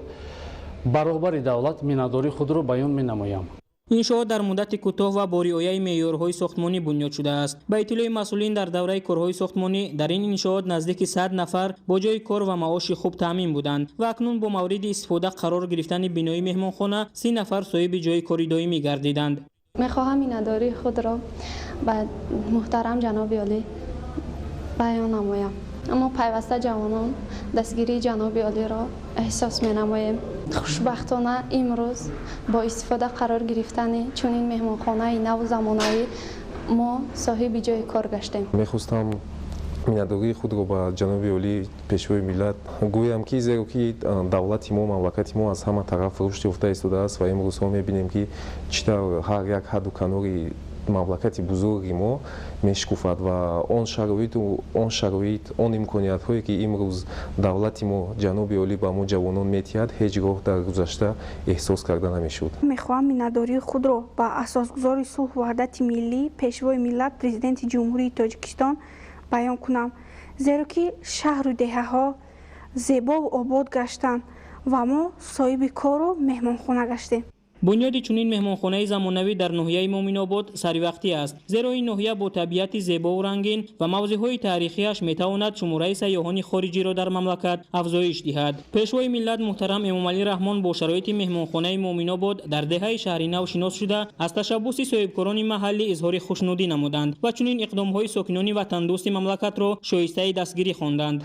ба роҳбари давлат миннатдории худро баён менамоям. Иншоот дар муддати кӯтоҳ ва бо риояи меъёрҳои сохтмонӣ бунёд шудааст. Ба иттилои масъулин, дар давраи корҳои сохтмонӣ дар ин иншоот наздики 100 нафар бо ҷои кор ва маоши хуб таъмин буданд ва акнун бо мавриди истифода қарор гирифтани бинои меҳмонхона 30 нафар соҳиби ҷои кори доимӣ гардиданд. Мехоҳам миннатдории худро ба муҳтарам ҷаноби олӣ баён намоям. Аммо пайваста ҷавонон дастгирии ҷаноби олиро эҳсос менамоем. Хушбахтона имрӯз бо истифода қарор гирифтани чунин меҳмонхонаи наву замонавӣ мо соҳиби ҷои кор гаштем. Мехостам миннатдории худро ба ҷаноби олӣ, Пешвои миллат гӯям, ки зеро ки давлати мо, мамлакати мо аз ҳама тараф рушд ёфта истодааст ва имрӯзҳо мебинем, ки чӣ тавр ҳар як ҳадду канори мамлакати бузурги мо мешукуфад ва он шароиту он шароит, он имкониятҳое, ки имрӯз давлати мо, ҷаноби олӣ ба мо ҷавонон метиҳад, ҳеҷ гоҳ дар гузашта эҳсос карда намешуд. Мехоҳам миннатдории худро ба асосгузори сулҳу ваҳдати миллӣ, Пешвои миллат, Президенти Ҷумҳурии Тоҷикистон баён кунам, зеро ки шаҳру деҳаҳо зебову обод гаштанд ва мо соҳиби кору меҳмонхона гаштем. Бунёди чунин меҳмонхонаи замонавӣ дар ноҳияи Муъминобод саривақтӣ аст, зеро ин ноҳия бо табиати зебову рангин ва мавзеъҳои таърихиаш метавонад шумораи сайёҳони хориҷиро дар мамлакат афзоиш диҳад. Пешвои миллат муҳтарам Эмомалӣ Раҳмон бо шароити меҳмонхонаи Муъминобод дар деҳаи Шаҳринав шинос шуда, аз ташаббуси соҳибкорони маҳаллӣ изҳори хушнудӣ намуданд ва чунин иқдомҳои сокинони ватандӯсти мамлакатро шоистаи дастгирӣ хонданд.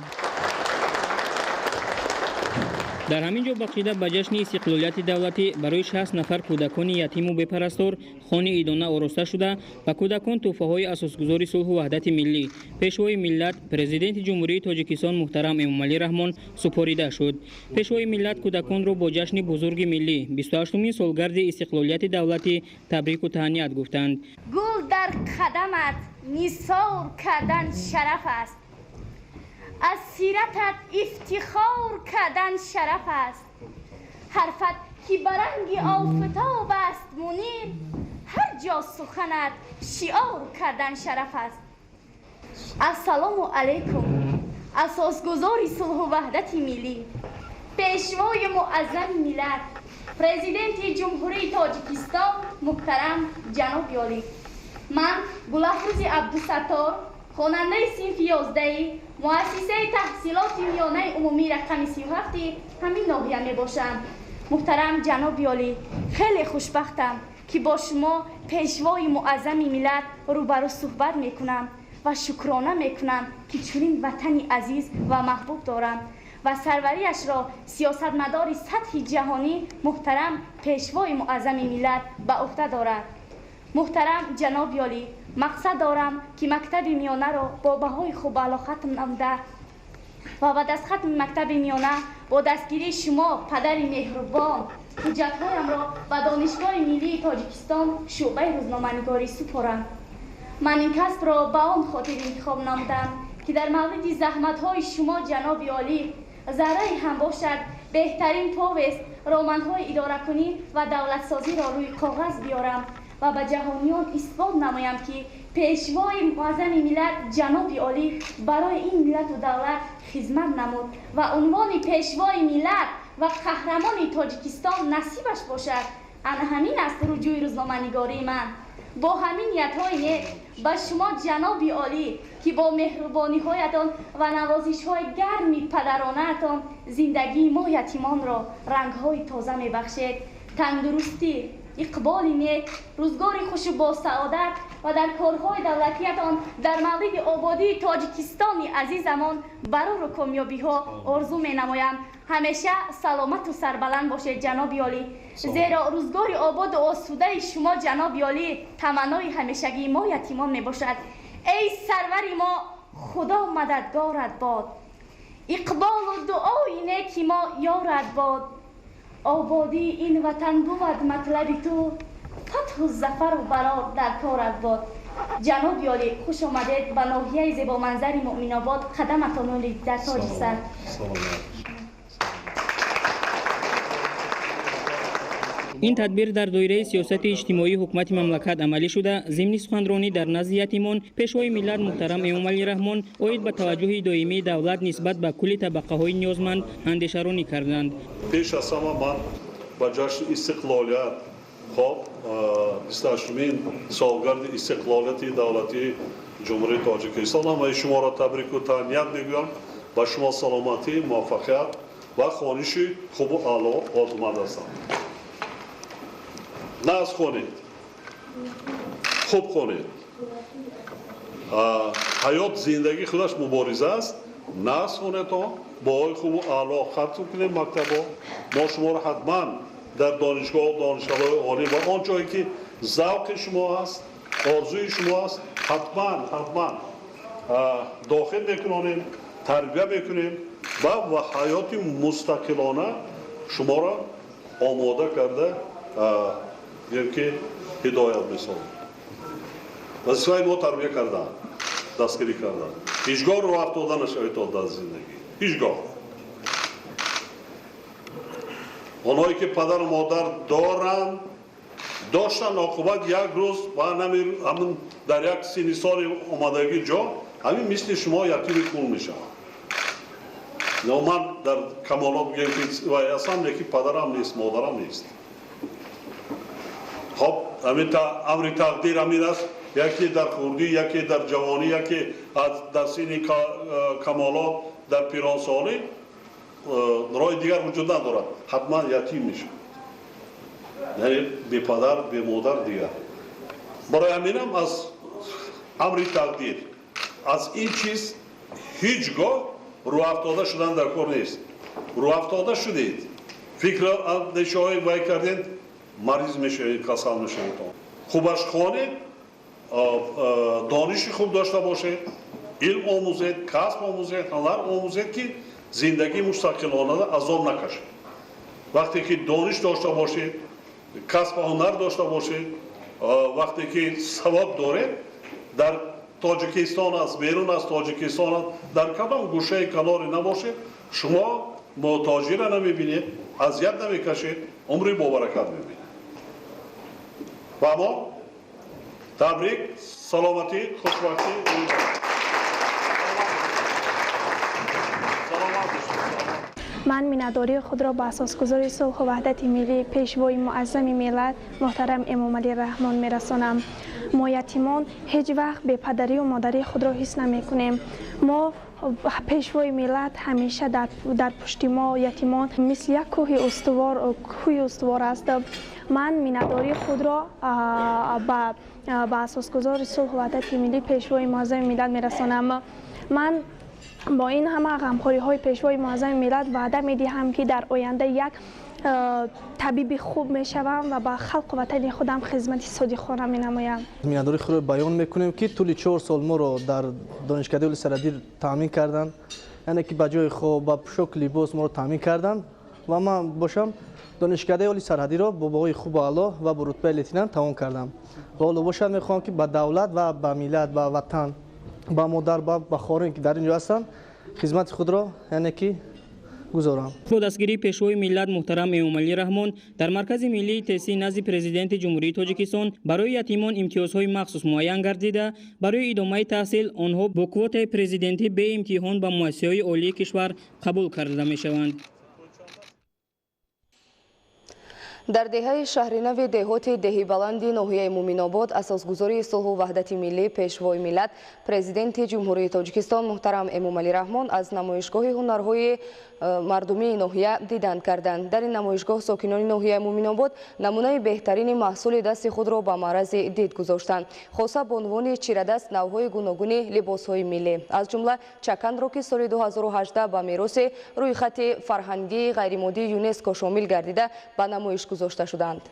Дар ҳамин ҷо бахшида ба ҷашни истиқлолияти давлатӣ барои 60 нафар кӯдакони ятиму бепарастор хони идона ороста шуда, ба кӯдакон тӯҳфаҳои асосгузори сулҳу ваҳдати миллӣ, Пешвои миллат, Президенти Ҷумҳурии Тоҷикистон муҳтарам Эмомалӣ Раҳмон супорида шуд. Пешвои миллат кӯдаконро бо ҷашни бузурги миллӣ, 28-умин солгарди истиқлолияти давлатӣ табрику таҳният гуфтанд. Гул дар қадамат нисор кардан шараф аст, аз сиратат ифтихор кардан шараф аст. Ҳарфат ки ба ранги офтоб аст мунир, ҳар ҷо суханат шиор кардан шараф аст. Ассалому алайкум, асосгузори сулҳу ваҳдати миллӣ, Пешвои муаззами миллат, Президенти Ҷумҳурии Тоҷикистон муҳтарам ҷаноби олӣ. Ман Гулафрӯзи Абдусаттор, хонандаи синфи 11 муассисаи таҳсилоти миёнаи умумӣ рақами 37 ҳамин ноҳия мебошам. Муҳтарам ҷаноби олӣ, хеле хушбахтам, ки бо шумо, Пешвои муаззами миллат, рӯбарӯ суҳбат мекунам ва шукрона мекунам, ки чунин ватани азиз ва маҳбуб дорам. Ва сарвариашро сиёсатмадори сатҳи ҷаҳонӣ муҳтарам Пешвои Муаззами миллат ба уҳда дорад. Муҳтарам ҷаноби олӣ, мақсад дорам, ки мактаби миёнаро бо баҳои хуб аъло хатм намуда ва баъд аз хатми мактаби миёна бо дастгирии шумо, падари меҳрубон, ҳуҷҷатҳоямро ба Донишгоҳи миллии Тоҷикистон, шӯъбаи рӯзноманигорӣ супорам. Ман ин касбро ба он хотир интихоб намудам, ки дар мавриди заҳматҳои шумо, ҷаноби олӣ, заррае ҳам бошад, беҳтарин повест, романҳои идоракунӣ ва давлатсозиро рӯи коғаз биёрам ва ба ҷаҳониён исбот намоям, ки Пешвои Муаззами миллат ҷаноби олӣ барои ин миллату давлат хизмат намуд ва унвони Пешвои миллат ва Қаҳрамони Тоҷикистон насибаш бошад. Ана ҳамин аст руҷӯи рӯзноманигории ман. Бо ҳамин ниятҳои нек ба шумо, ҷаноби олӣ, ки бо меҳрубониҳоятон ва навозишҳои гарми падаронаатон зиндагии мо ятимонро рангҳои тоза мебахшед, тандурустӣ, иқболи нек, рӯзгори хушу босаодат ва дар корҳои давлатиятон дар мавриди ободии Тоҷикистони азизамон барору комёбиҳо орзу менамоям. Ҳамеша саломату сарбаланд бошед, ҷаноби олӣ, зеро рӯзгори ободу осудаи шумо, ҷаноби олӣ, таманнои ҳамешагии мо ятимон мебошад. Эй сарвари мо, Худо мададгорат бод, иқболу дуои неки мо ёрат бод. Ободии ин ватан бувад матлаби ту, фатҳу зафару барор дар корат бод. Ҷаноби олӣ, хуш омадед ба ноҳияи зебоманзари Муъминобод. Қадаматон дар тоҷи сар. Ин тадбир дар доираи сиёсати иҷтимоии ҳукумати мамлакат амалӣ шуда, зимни суханронӣ дар назди ятимон Пешвои миллат муҳтарам Эмомалӣ Раҳмон оид ба таваҷҷӯҳи доимии давлат нисбат ба кулли табақаҳои ниёзманд андешаронӣ карданд. Пеш аз ҳама ман ба ҷашни истиқлолият, хоб, 28-умин солгарди истиқлолияти давлатии Ҷумҳурии Тоҷикистон ҳамаи шуморо табрику таҳният мегӯям. Ба шумо саломатӣ, муваффақият ва хониши хубу аъло орзуманд ҳастам. Нағз хонед, хуб хонед. Ҳаёт, зиндагӣ худаш мубориза аст. Нағз хонедон, баҳои хубу аъло хатм кунед мактабҳо. Мо шуморо ҳатман дар донишгоҳ, донишгоҳҳои олӣ ва он ҷое ки завқи шумо аст, орзуи шумо аст, ҳатман ҳатман дохил мекунонем, тарбия мекунем ва ҳаёти мустақилона шуморо омода карда ки ҳидоят месозем. Вазифаи мо тарбия кардан, дастгирӣ кардан. Ҳеҷ гоҳ роҳ афтода нашавед дар зиндагӣ, ҳеҷ гоҳ. Онҳое ки падару модар доранд, доштанд, оқибат як рӯз ба ҳамин дар як синни соли омадагӣ ҷо ҳамин мисли шумо ятими кул мешаванд. Ман дар камолот гӯем ки вай ҳастам, лекин падарам нест, модарам нест. Хоб, ҳамин амри тақдир ҳамин аст. Яке дар хурдӣ, яке дар ҷавонӣ, яке дар синни камолот, дар пиронсолӣ роҳи дигар вуҷуд надорад, ҳатман ятим мешавад, яъне бепадар, бемодар дигар. Барои ҳаминам аз амри тақдир, аз ин чиз ҳеҷ гоҳ рӯафтода шудан дар кор нест. Рӯафтода шудед, фикр андешаҳои вай кардед, мариз мешавед, касал мешавед. Хубаш хонед, дониши хуб дошта бошед, илм омӯзед, касб омӯзед, ҳунар омӯзед, ки зиндагии мустақилона азоб накашед. Вақте ки дониш дошта бошед, касб ва ҳунар дошта бошед, вақте ки савод доред, дар Тоҷикистон аст, берун аз Тоҷикистон аст, дар кадом гӯшаи каноре набошед, шумо муҳтоҷиро намебинед, азият намекашед, умри бобаракат мебинед. Фаҳмо? Табрик, саломатӣ, хушбахтӣ. Ман миннатдории худро ба асосгузори сулҳу ваҳдати миллӣ, Пешвои Муаззами миллат муҳтарам Эмомалӣ Раҳмон мерасонам. Мо ятимон ҳеҷ вақт бепадарию модарии худро ҳис намекунем. Мо Пешвои миллат ҳамеша дар пушти мо ятимон мисли як кӯҳи устувор аст. Ман миннатдории худро ба асосгузори сулҳу ваҳдати миллӣ, Пешвои Муаззами миллат мерасонам. Ман Бо ин ҳама ғамхориҳои Пешвои муаззами миллат ваъда медиҳам, ки дар оянда як табиби хуб мешавам ва ба халқу ватани худам хизмати содиқона менамоям. Миннатдории худро баён мекунем, ки тӯли 4 сол моро дар донишкадаи олии сарҳадӣ таъмин карданд, яъне ки ба ҷои хоб, ба пӯшоку либос моро таъмин карданд ва ман бошам донишкадаи олии сарҳадиро бо баҳои хубу аъло ва бо рутбаи лейтенант тамом кардам. Ва ҳоло бошад мехоҳам, ки ба давлат ва ба миллат, ба ватан, ба модар, ба хоҳарон, ки дар ин ҷо ҳастанд, хизмати худро яъне ки гузорам. Бо дастгирии Пешвои миллат муҳтарам Эмомалӣ Раҳмон дар Маркази миллии тестӣ назди Президенти Ҷумҳурии Тоҷикистон барои ятимон имтиёзҳои махсус муайян гардида, барои идомаи таҳсил онҳо бо квотаи президентӣ беимтиҳон ба муассисаҳои олии кишвар қабул карда мешаванд. Дар деҳаи Шаҳринави деҳоти Деҳибаланди ноҳияи Муъминобод асосгузори сулҳу ваҳдати миллӣ, Пешвои миллат, Президенти Ҷумҳурии Тоҷикистон муҳтарам Эмомалӣ Раҳмон аз намоишгоҳи ҳунарҳои мардумии ноҳия дидан карданд. Дар ин намоишгоҳ сокинони ноҳияи Муъминобод намунаи беҳтарини маҳсули дасти худро ба маърази дид гузоштанд. Хоса бонувони чирадаст навъҳои гуногуни либосҳои миллӣ, аз ҷумла чаканро, ки соли 2018 ба мероси рӯйхати фарҳангии ғайримоддии ЮНЕСКО шомил гардида, ба намоиш гузошта шуданд.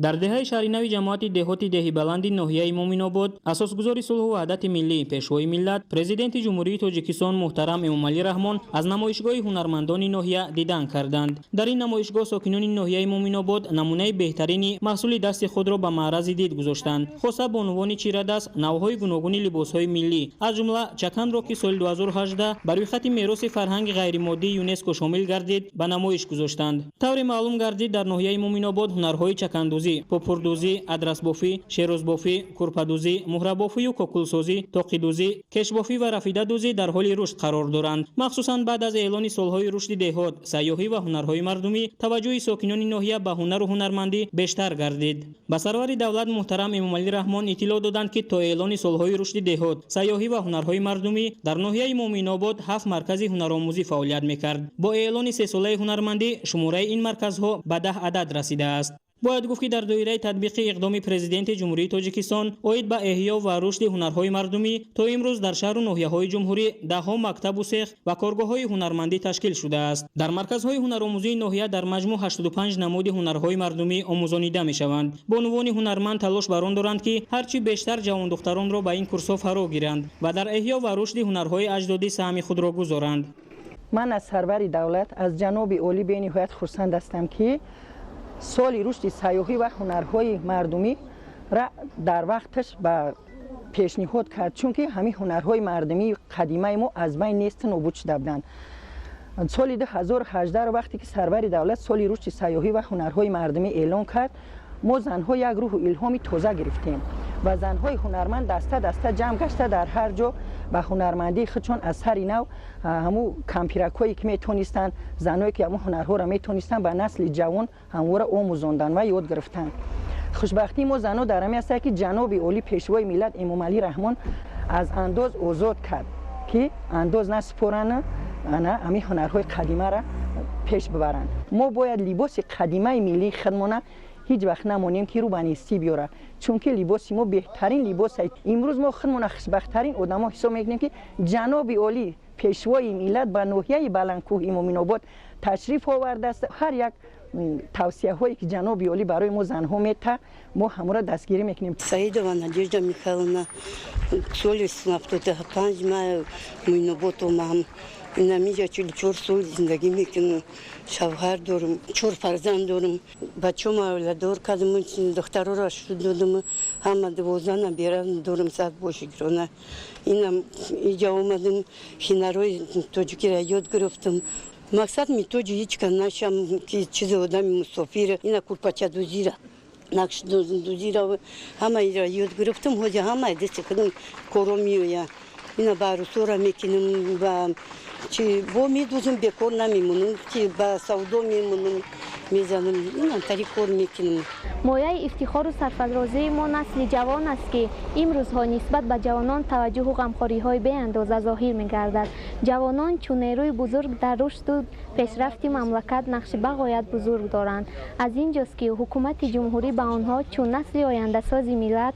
Дар деҳаи Шаҳринави ҷамоати деҳоти Деҳибаланди ноҳияи Муъминобод асосгузори сулҳу ваҳдати миллӣ, Пешвои миллат, Президенти Ҷумҳурии Тоҷикистон муҳтарам Эмомалӣ Раҳмон аз намоишгоҳи ҳунармандони ноҳия дидан карданд. Дар ин намоишгоҳ сокинони ноҳияи Муъминобод намунаи беҳтарини маҳсули дасти худро ба маърази дид гузоштанд. Хоса бонувони чирадаст навъҳои гуногуни либосҳои миллӣ, аз ҷумла чаканро, ки соли 2018 ба рӯйхати мероси фарҳанги ғайримоддии ЮНЕСКО шомил гардид, ба намоиш гузоштанд. Тавре маълум гардид, дар ноҳияи Муъминобод ҳунарҳои чакандӯзӣ, пупурдӯзӣ, адрасбофӣ, шерозбофӣ, курпадӯзӣ, муҳрабофию кокулсозӣ, тоқидӯзӣ, кешбофӣ ва рафидадӯзӣ дар ҳоли рушд қарор доранд. Махсусан баъд аз эълони солҳои рушди деҳот, сайёҳӣ ва ҳунарҳои мардумӣ таваҷҷӯҳи сокинони ноҳия ба ҳунару ҳунармандӣ бештар гардид. Ба сарвари давлат муҳтарам Эмомалӣ Раҳмон иттилоъ доданд, ки то эълони солҳои рушди деҳот, сайёҳӣ ва ҳунарҳои мардумӣ дар ноҳияи Муъминобод 7 маркази ҳунаромӯзӣ фаъолият мекард. Бо эълони сесолаи ҳунармандӣ шумораи ин марказҳо ба 10 адад расидааст. Бояд гуфт, ки дар доираи татбиқи иқдоми Президенти Ҷумҳурии Тоҷикистон оид ба эҳё ва рушди ҳунарҳои мардумӣ то имрӯз дар шаҳру ноҳияҳои ҷумҳурӣ даҳҳо мактабу сех ва коргоҳҳои ҳунармандӣ ташкил шудааст. Дар марказҳои ҳунаромӯзии ноҳия дар маҷмӯъ 85 намуди ҳунарҳои мардумӣ омӯзонида мешаванд. Бонувони ҳунарманд талош бар он доранд, ки ҳарчи бештар ҷавондухтаронро ба ин курсҳо фаро гиранд ва дар эҳё ва рушди ҳунарҳои аҷдодӣ саҳми худро гузоранд. Ман аз сарвари давлат, аз ҷаноби олӣ бениҳоят хурсанд ҳастам, ки соли рушди сайёҳӣ ва ҳунарҳои мардумиро дар вақташ ба пешниҳод кард, чунки ҳамин ҳунарҳои мардумии қадимаи мо аз байн нест нобуд шуда буданд. Соли 2018 вақте ки сарвари давлат соли рушди сайёҳӣ ва ҳунарҳои мардумӣ эълон кард, мо занҳо як рӯҳу илҳоми тоза гирифтем ва занҳои ҳунарманд даста даста ҷамъ гашта дар ҳар ҷо ба ҳунармандии худшон аз сари нав ҳамун кампиракҳое ки метонистанд, занҳое ки ҳамун ҳунарҳоро метонистанд, ба насли ҷавон ҳамвора омӯзонданд ва ёд гирифтанд. Хушбахтии мо занҳо дар ҳамин аст, ки ҷаноби олӣ Пешвои миллат Эмомалӣ Раҳмон аз андоз озод кард, ки андоз насупоранд, ҳамин ҳунарҳои қадимаро пеш бибаранд. Мо бояд либоси қадимаи миллии худмона ҳеҷ вақт намонем, ки рӯ ба нестӣ биёрад, чунки либоси мо беҳтарин либос аст. Имрӯз мо худмона хушбахттарин одамо ҳисоб мекунем, ки ҷаноби олӣ Пешвои миллат ба ноҳияи Баландкӯҳи Муъминобод ташриф овардааст. Ҳар як тавсияҳое ки ҷаноби олӣ барои мо занҳо метаҳад, мо ҳамонро дастгирӣ мекунем. Саидова Надежда Михайловна, соли 75 май Муъминобод омадам. Инамиҷа 44 сол зиндагӣ мекунам. Шавҳар дорам, 4 фарзанд дорам. Бачаҳома оиладор кардам, духтарора шуд додам, ҳама 12 набера дорам, сад бошикрона. Инам иҷа омадам, ҳунарҳои тоҷикиро ёд гирифтам. Мақсад митоҷи ҳеҷ кас нашам, ки чизи одами мусофир, ина курпачадӯзира, нақшдӯзира, ҳамаиро ёд гирифтам. Ҳозир ҳамаи дасти худам коро меояд. Ина ба арӯсора мекунам, ба чи бо медӯзам, бекор намемонам, ки ба савдо мемонам, мезанам, инам тари кор мекунам. Мояи ифтихору сарфарозии мо насли ҷавон аст, ки имрӯзҳо нисбат ба ҷавонон таваҷҷӯҳу ғамхориҳои беандоза зоҳир мегардад. Ҷавонон чун нерӯи бузург дар рушду пешрафти мамлакат нақши бағоят бузург доранд. Аз ин ҷост, ки ҳукумати ҷумҳурӣ ба онҳо чун насли ояндасози миллат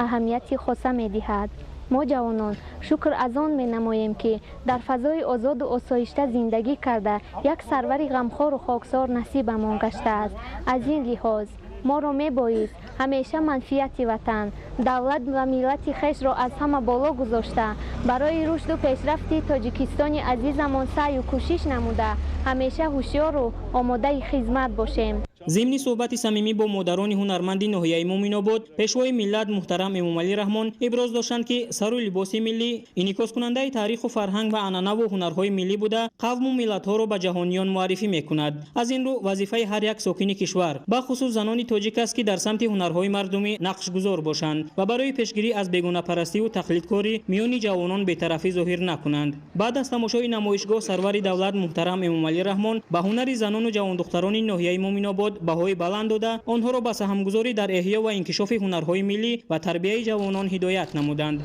аҳамияти хоса медиҳад. Мо ҷавонон шукр аз он менамоем, ки дар фазои озоду осоишта зиндагӣ карда, як сарвари ғамхору хоксор насибамон гаштааст. Аз ин лиҳоз моро мебоист ҳамеша манфиати ватан, давлат ва миллати хешро аз ҳама боло гузошта, барои рушду пешрафти Тоҷикистони азизамон саъю кӯшиш намуда, ҳамеша ҳушёру омодаи хизмат бошем. Зимни суҳбати самимӣ бо модарони ҳунарманди ноҳияи Муъминобод, Пешвои миллат муҳтарам Эмомалӣ Раҳмон иброз доштанд, ки сару либоси миллӣ инъикоскунандаи таъриху фарҳанг ва анъанаву ҳунарҳои миллӣ буда, қавму миллатҳоро ба ҷаҳониён муаррифӣ мекунад. Аз ин рӯ вазифаи ҳар як сокини кишвар, бахусус занони тоҷик аст, ки дар самти ҳунарҳои мардумӣ нақшгузор бошанд ва барои пешгирӣ аз бегонапарастиву тақлидкорӣ миёни ҷавонон бетарафӣ зоҳир накунанд. Баъд аз тамошои намоишгоҳ сарвари давлат муҳтарам Эмомалӣ Раҳмон ба ҳунари занону ҷавондухтарони ноҳияи Муъминобод баҳои баланд дода, онҳоро ба саҳмгузорӣ дар эҳё ва инкишофи ҳунарҳои миллӣ ва тарбияи ҷавонон ҳидоят намуданд.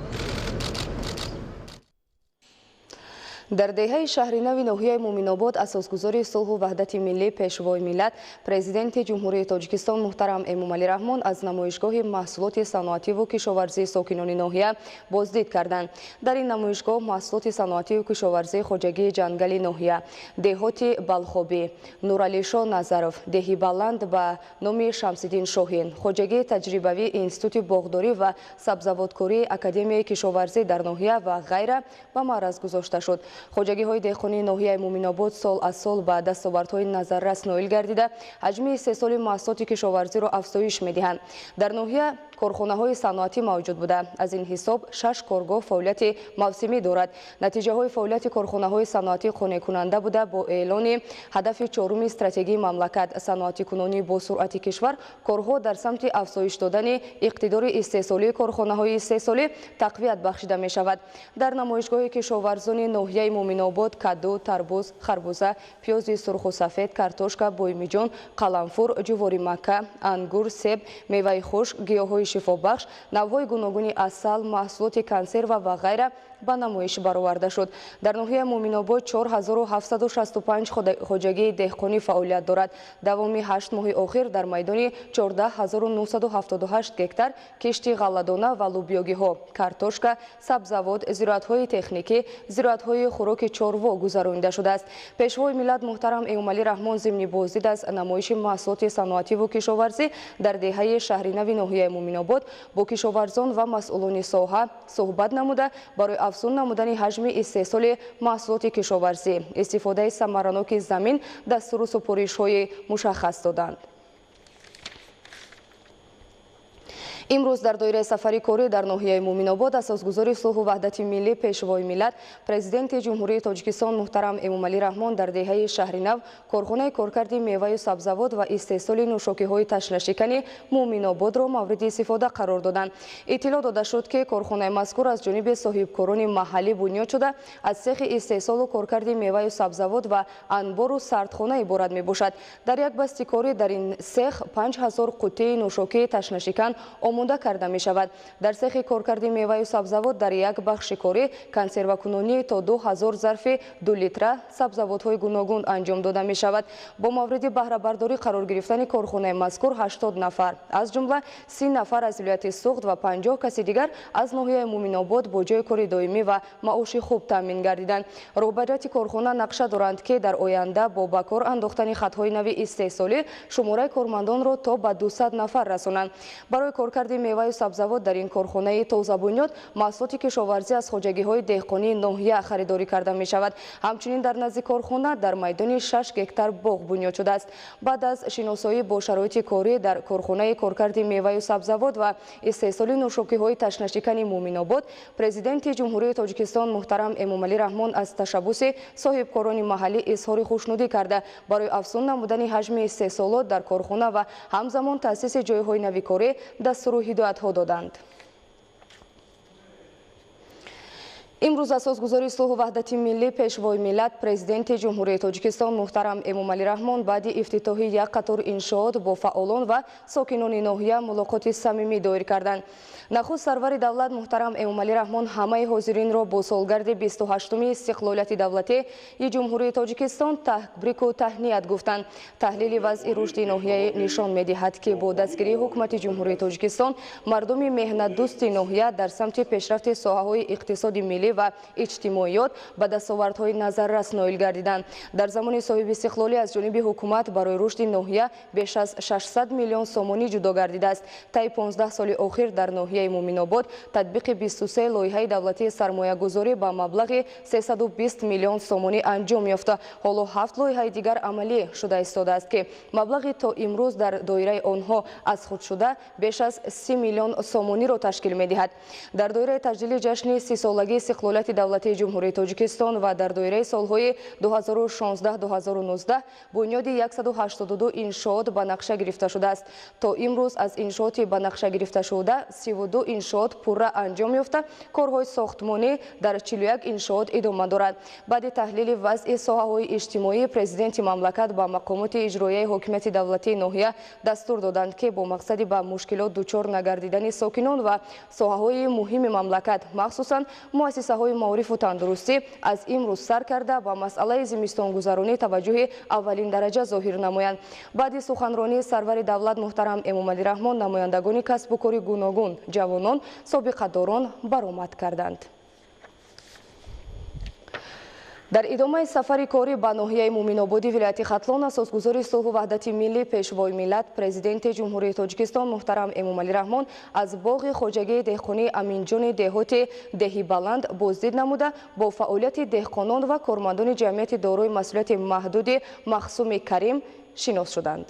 Дар деҳаи Шаҳринави ноҳияи Муъминобод асосгузори сулҳу ваҳдати миллӣ, Пешвои миллат, Президенти Ҷумҳурии Тоҷикистон муҳтарам Эмомалӣ Раҳмон аз намоишгоҳи маҳсулоти саноативу кишоварзии сокинони ноҳия боздид карданд. Дар ин намоишгоҳ маҳсулоти саноативу кишоварзии хоҷагии ҷангали ноҳия, деҳоти Балхобӣ, Нуралишо Назаров, деҳи Баланд ба номи Шамсиддин Шоҳин, хоҷагии таҷрибавии Институти боғдорӣ ва сабзавоткории Академияи кишоварзӣ дар ноҳия ва ғайра ба маъраз гузошта шуд. Хоҷагиҳои деҳқонии ноҳияи Муъминобод сол аз сол ба дастовардҳои назаррас ноил гардида, ҳаҷми истеҳсоли маҳсулоти кишоварзиро афзоиш медиҳанд. Дар ноҳия корхонаҳои саноатӣ мавҷуд буда, аз ин ҳисоб 6 коргоҳ фаъолияти мавсимӣ дорад. Натиҷаҳои фаъолияти корхонаҳои саноатӣ қонеъкунанда буда, бо эълони ҳадафи чоруми стратегии мамлакат саноатикунонии босуръати кишвар, корҳо дар самти афзоиш додани иқтидори истеҳсолии корхонаҳои истеҳсолӣ тақвият бахшида мешавад. Дар намоишгоҳи кишоварзони ноҳияи Муъминобод каду, тарбуз, харбуза, пиёзи сурху сафед, картошка, боймиҷон, қаламфур, ҷувори макка, ангур, себ, меваи хушк, гиёҳҳои шифобахш, навъҳои гуногуни асал, маҳсулоти консерва ва ғайра ба намоиш бароварда шуд. Дар ноҳияи Муъминобод 4765 хоҷагии деҳқонӣ фаъолият дорад. Давоми 8 моҳи охир дар майдони 14978 гектар кишти ғалладона ва лубиёгиҳо, картошка, сабзавот, зироатҳои техникӣ, зироатҳои хӯроки чорво гузаронида шудааст. Пешвои миллат муҳтарам Эмомалӣ Раҳмон зимни боздид аз намоиши маҳсулоти саноативу кишоварзӣ дар деҳаи Шаҳринави ноҳияи Муъминобод бо кишоварзон ва масъулони соҳа суҳбат намуда, барои афзун намудани ҳаҷми истеҳсоли маҳсулоти кишоварзӣ, истифодаи самараноки замин дастуру супоришҳои мушаххас доданд. Имрӯз дар доираи сафари корӣ дар ноҳияи Муъминобод асосгузори сулҳу ваҳдати миллӣ, Пешвои миллат, Президенти Ҷумҳурии Тоҷикистон муҳтарам Эмомалӣ Раҳмон дар деҳаи Шаҳринав корхонаи коркарди меваю сабзавот ва истеҳсоли нӯшокиҳои ташнашикани Муъминободро мавриди истифода қарор доданд. Иттилоъ дода шуд, ки корхонаи мазкур аз ҷониби соҳибкорони маҳаллӣ бунёд шуда, аз цехи истеҳсолу коркарди меваю сабзавот ва анбору сардхона иборат мебошад. Дар як басти корӣ дар ин цех 5000 қуттии нӯшокии ташнашикан омода карда мешавад. Дар цехи коркарди меваю сабзавот дар як бахши корӣ консервакунонӣ то 2000 зарфи 2 литра сабзавотҳои гуногун анҷом дода мешавад. Бо мавриди баҳрабардорӣ қарор гирифтани корхонаи мазкур 80 нафар, аз ҷумла 30 нафар аз вилояти Суғд ва 50 каси дигар аз ноҳияи Муъминобод бо ҷойи кори доимӣ ва маоши хуб таъмин гардиданд. Роҳбарияти корхона нақша доранд, ки дар оянда бо ба кор андохтани хатҳои нави истеҳсолӣ шумораи кормандонро то ба 200 нафар расонанд. Барои коркарди меваю сабзавот дар ин корхонаи тозабунёд маҳсулоти кишоварзӣ аз хоҷагиҳои деҳқонии ноҳия харидорӣ карда мешавад. Ҳамчунин дар назди корхона дар майдони 6 гектар боғ бунёд шудааст. Баъд аз шиносоӣ бо шароити корӣ дар корхонаи коркарди меваю сабзавот ва истеҳсоли нӯшокиҳои ташнашикани Муъминобод, Президенти Ҷумҳурии Тоҷикистон муҳтарам Эмомалӣ Раҳмон аз ташаббуси соҳибкорони маҳаллӣ изҳори хушнудӣ карда, барои афзун намудани ҳаҷми истеҳсолот дар корхона ва ҳамзамон таъсиси ҷойҳои нави корӣ дастуру ҳидоятҳо доданд. Имрӯз асосгузори сулҳу ваҳдати миллӣ, Пешвои миллат, Президенти Ҷумҳурии Тоҷикистон муҳтарам Эмомалӣ Раҳмон баъди ифтитоҳи як қатор иншоот бо фаъолон ва сокинони ноҳия мулоқоти самимӣ доир карданд. Нахуст сарвари давлат муҳтарам Эмомалӣ Раҳмон ҳамаи ҳозиринро бо солгарди 28-уми истиқлолияти давлатии Ҷумҳурии Тоҷикистон табрику таҳният гуфтанд. Таҳлили вазъи рушди ноҳия нишон медиҳад, ки бо дастгирии ҳукумати Ҷумҳурии Тоҷикистон мардуми меҳнатдӯсти ноҳия дар самти пешрафти соҳаҳои иқтисоди миллӣ ва иҷтимоиёт ба дастовардҳои назаррас ноил гардиданд. Дар замони соҳибистиқлолӣ аз ҷониби ҳукумат барои рушди ноҳия беш аз 600 миллион сомонӣ ҷудо гардидааст. Таи 15 соли охир дар ноҳияи Муъминобод татбиқи 23 лоиҳаи давлатии сармоягузорӣ ба маблағи 320 миллион сомонӣ анҷом ёфта, ҳоло 7 лоиҳаи дигар амалӣ шуда истодааст, ки маблағи то имрӯз дар доираи онҳо аз худ шуда беш аз 30 миллион сомониро ташкил медиҳад. Дар доираи таҷлили ҷашни 30-солагии истиқлолияти давлатии Ҷумҳурии Тоҷикистон ва дар доираи солҳои 2016-2019 бунёди 182 иншоот ба нақша гирифта шудааст. То имрӯз аз иншооти ба нақша гирифташуда 32 иншоот пурра анҷом ёфта, корҳои сохтмонӣ дар 41 иншоот идома дорад. Баъди таҳлили вазъи соҳаҳои иҷтимоӣ президенти мамлакат ба мақомоти иҷроияи ҳокимияти давлатии ноҳия дастур доданд, ки бо мақсади ба мушкилот дучор нагардидани сокинон ва соҳаҳои муҳими мамлакат, махсусан муассисаҳои маорифу тандурустӣ, аз имрӯз сар карда ба масъалаи зимистонгузаронӣ таваҷҷӯҳи аввалин дараҷа зоҳир намоянд. Баъди суханронии сарвари давлат муҳтарам Эмомалӣ Раҳмон намояндагони касбу кори гуногун, ҷавонон, собиқадорон баромад карданд. Дар идомаи сафари корӣ ба ноҳияи Муъминободи вилояти Хатлон асосгузори сулҳу ваҳдати миллӣ, Пешвои миллат, Президенти Ҷумҳурии Тоҷикистон муҳтарам Эмомалӣ Раҳмон аз боғи хоҷагии деҳқонии Аминҷони деҳоти Деҳибаланд боздид намуда, бо фаъолияти деҳқонон ва кормандони ҷамъияти дорои масъулияти маҳдуди Махсуми Карим шинос шуданд.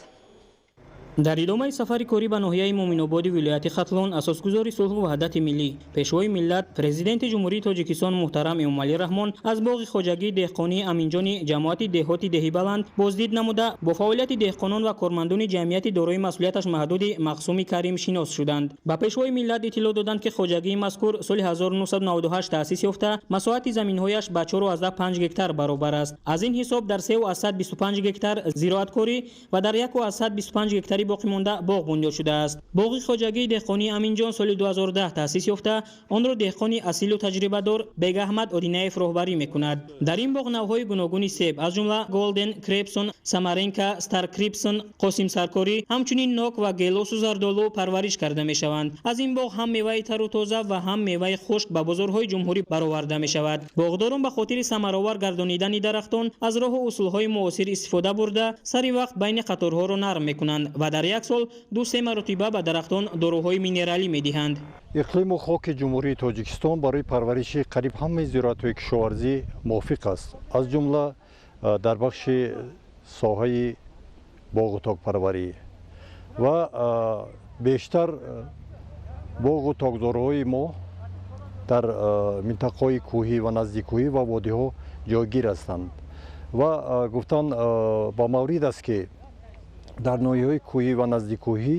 Дар идомаи сафари корӣ ба ноҳияи Муъминободи вилояти Хатлон асосгузори сулҳу ваҳдати миллӣ, Пешвои миллат, Президенти Ҷумҳурии Тоҷикистон муҳтарам Эмомалӣ Раҳмон аз боғи хоҷагии деҳқонии Аминҷони ҷамоати деҳоти Деҳибаланд боздид намуда, бо фаъолияти деҳқонон ва кормандони ҷамъияти дорои масъулияташ маҳдуди Махсуми Карим шинос шуданд. Ба Пешвои миллат иттилоъ доданд, ки хоҷагии мазкур соли 1998 таъсис ёфта, масоҳати заминҳояш ба 4,5 гектар баробар аст. Аз ин ҳисоб дар 3,25 гектар зироаткорӣ ва дар 1,25 гектари боқӣ монда боғ бунёд шудааст. Боғи хоҷагии деҳқонии Аминҷон соли 2010 таъсис ёфта, онро деҳқони асилу таҷрибадор Бегаҳмад Одинаев роҳбарӣ мекунад. Дар ин боғ навъҳои гуногуни себ, аз ҷумла Голден, Крепсон, Самаренка, Старкрипсон, Қосимсаркорӣ, ҳамчунин нок ва гелосу зардолу парвариш карда мешаванд. Аз ин боғ ҳам меваи тару тоза ва ҳам меваи хушк ба бозорҳои ҷумҳурӣ бароварда мешавад. Боғдорон ба хотири самаровар гардонидани дарахтон аз роҳу усулҳои муосир истифода бурда, сари вақт байни қаторҳоро нарм мекунанд ва дар як сол 2-3 маротиба ба дарахтон доруҳои минералӣ медиҳанд. Иқлиму хоки Ҷумҳурии Тоҷикистон барои парвариши қариб ҳамаи зироатҳои кишоварзӣ мувофиқ аст, аз ҷумла дар бахши соҳаи боғу токпарварӣ ва бештар боғу токзорҳои мо дар минтақаҳои кӯҳӣ ва наздиккӯҳӣ ва водиҳо ҷойгир ҳастанд ва гуфтан ба маврид аст, ки дар ноҳияҳои кӯҳӣ ва наздиккӯҳӣ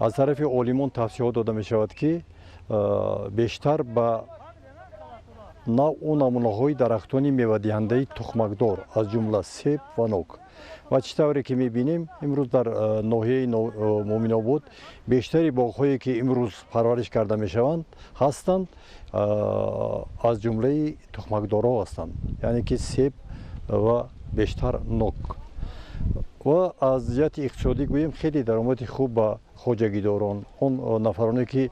аз тарафи олимон тавсияҳо дода мешавад, ки бештар ба навъу намунаҳои дарахтони мевадиҳандаи тухмакдор, аз ҷумла себ ва нок. Ва чӣ тавре ки мебинем, имрӯз дар ноҳияи Муъминобод бештари боғҳое, ки имрӯз парвариш карда мешаванд, ҳастанд, аз ҷумлаи тухмакдорҳо ҳастанд, яъне ки себ ва бештар нок. Ва аз ҷиҳати иқтисодӣ гӯем, хеле даромади хуб ба хоҷагидорон, он нафароне, ки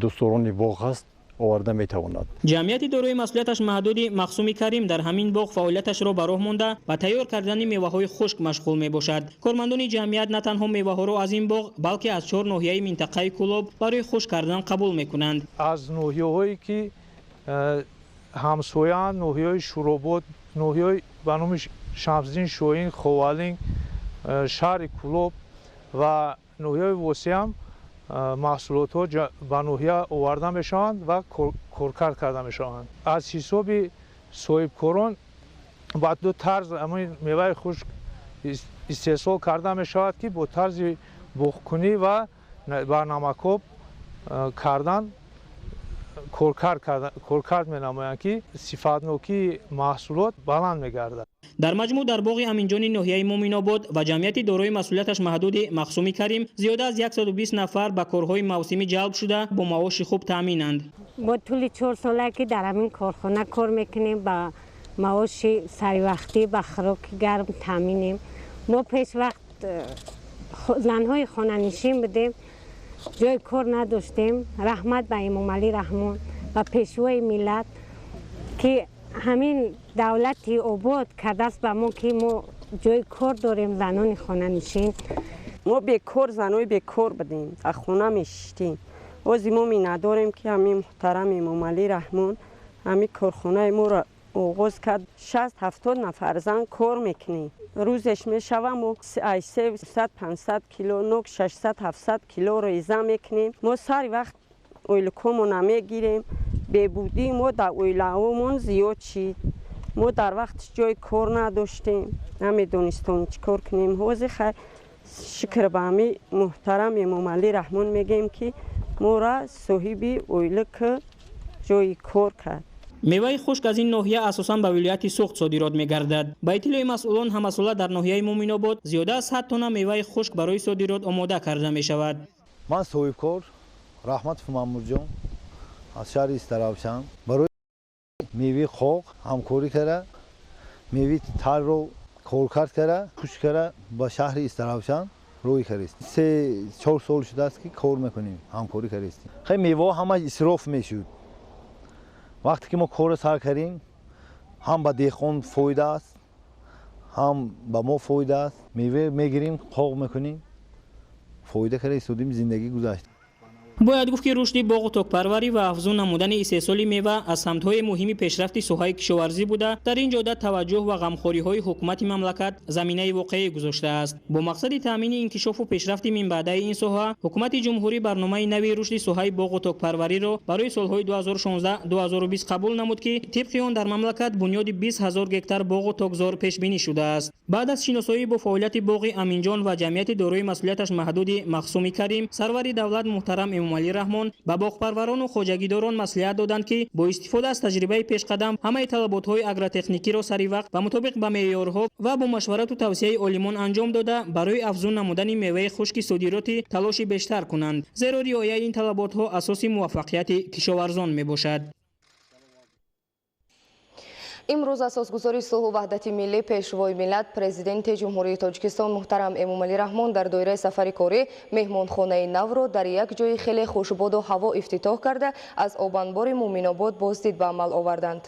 дӯстдорони боғ ҳаст, оварда метавонад. Ҷамъияти дорои масъулияташ маҳдуди Махсуми Карим дар ҳамин боғ фаъолияташро ба роҳ монда, ба тайёр кардани меваҳои хушк машғул мебошад. Кормандони ҷамъият на танҳо меваҳоро аз ин боғ, балки аз 4 ноҳияи минтақаи Кӯлоб барои хушк кардан қабул мекунанд. Аз ноҳияҳое ки ҳамсояанд, ноҳияҳои Шӯробод, ноҳияҳои ба номи Шамсиддин Шоҳин, Ховалинг, шаҳри Кӯлоб ва ноҳияҳои Восеъ маҳсулотҳо ба ноҳия оварда мешаванд ва коркард карда мешаванд. Аз ҳисоби соҳибкорон ба ду тарз ҳамин меваи хушк истеҳсол карда мешавад, ки бо тарзи буғкунӣ ва ба намакоб кардан Коркард менамоянд, ки сифатнокии маҳсулот баланд мегардад. Дар маҷмӯъ дар боғи Аминҷони ноҳияи Муъминобод ва ҷамъияти дорои масъулияташ маҳдуди Махсуми Карим зиёда аз 120 нафар ба корҳои мавсимӣ ҷалб шуда, бо маоши хуб таъминанд. Мо тӯли 4 сола ки дар ҳамин корхона кор мекунем, ба маоши саривақтӣ, ба хӯроки гарм таъминем. Мо пешвақт занҳои хонанишин будем, ҷои кор надоштем. Раҳмат ба Эмомалӣ Раҳмон ва Пешвои миллат, ки ҳамин давлати обод кардааст ба мо, ки мо ҷои кор дорем. Занони хонанишин мо бекор, занои бекор будем, дар хона мешиштем. Ҳозир мо миннатдорем, ки ҳамин муҳтарам Эмомалӣ Раҳмон ҳамин корхонаи моро оғоз кард. 60-70 нафар зан кор мекунем. Рӯзеш мешава мо 300-500 кило нок, 600-700 кило реза мекунем. Мо сари вақт ойликҳомона мегирем. Бебудии мо дар оилаҳомон зиёд шид. Мо дар вақти ҷои кор надоштем, намедонистем чӣ кор кунем. Ҳозир хай, шукр ба ҳамин муҳтарам Эмомалӣ Раҳмон мегӯем, ки моро соҳиби ойлик, ҷои кор кард. Меваи хушк аз ин ноҳия асосан ба вилояти Суғд содирот мегардад. Ба иттилои масъулон, ҳамасола дар ноҳияи Муъминобод зиёда аз 100 тонна меваи хушк барои содирот омода карда мешавад. Ман соҳибкор Раҳматов Мамурҷон аз шаҳри Истаравшан. Барои меваи қоқ ҳамкорӣ карда, меваи тарро коркард карда, хушк карда, ба шаҳри Истаравшан рӯй кардистем. 3-4 сол шудааст, ки кор мекунем, ҳамкорӣ кардистем. Хеле меваҳо ҳамаш исроф мешуд. Вақте ки мо корро сар кардем, ҳам ба деҳқон фоида аст, ҳам ба мо фоида аст. Мева мегирем, қоқ мекунем, фоида карда истодем, зиндагӣ гузашт. Бояд гуфт, ки рушди боғу токпарварӣ ва афзун намудани истеҳсоли мева аз самтҳои муҳими пешрафти соҳаи кишоварзӣ буда, дар ин ҷода таваҷҷӯҳ ва ғамхориҳои ҳукумати мамлакат заминаи воқеӣ гузоштааст. Бо мақсади таъмини инкишофу пешрафти минбаъдаи ин соҳа, ҳукумати ҷумҳурӣ барномаи нави рушди соҳаи боғу токпарвариро барои солҳои 2016-2020 қабул намуд, ки тибқи он дар мамлакат бунёди 20 ҳазор гектар боғу токзор пешбинӣ шудааст. Баъд аз шиносоӣ бо фаъолияти боғи Аминҷон ва ҷамъияти дорои масъулияташ маҳдуди Махсуми Карим, сарвари давлат муҳтарам Эмомалӣ Раҳмон ба боғпарварону хоҷагидорон маслиҳат доданд, ки бо истифода аз таҷрибаи пешқадам ҳамаи талаботҳои агротехникиро сари вақт ва мутобиқ ба меъёрҳо ва бо машварату тавсияи олимон анҷом дода, барои афзун намудани меваи хушки содиротӣ талоши бештар кунанд, зеро риояи ин талаботҳо асоси муваффақияти кишоварзон мебошад. Имрӯз асосгузори сулҳу ваҳдати миллӣ, Пешвои миллат, Президенти Ҷумҳурии Тоҷикистон муҳтарам Эмомалӣ Раҳмон дар доираи сафари корӣ меҳмонхонаи навро дар як ҷои хеле хушбоду ҳаво ифтитоҳ карда, аз обанбори Муъминобод боздид ба амал оварданд.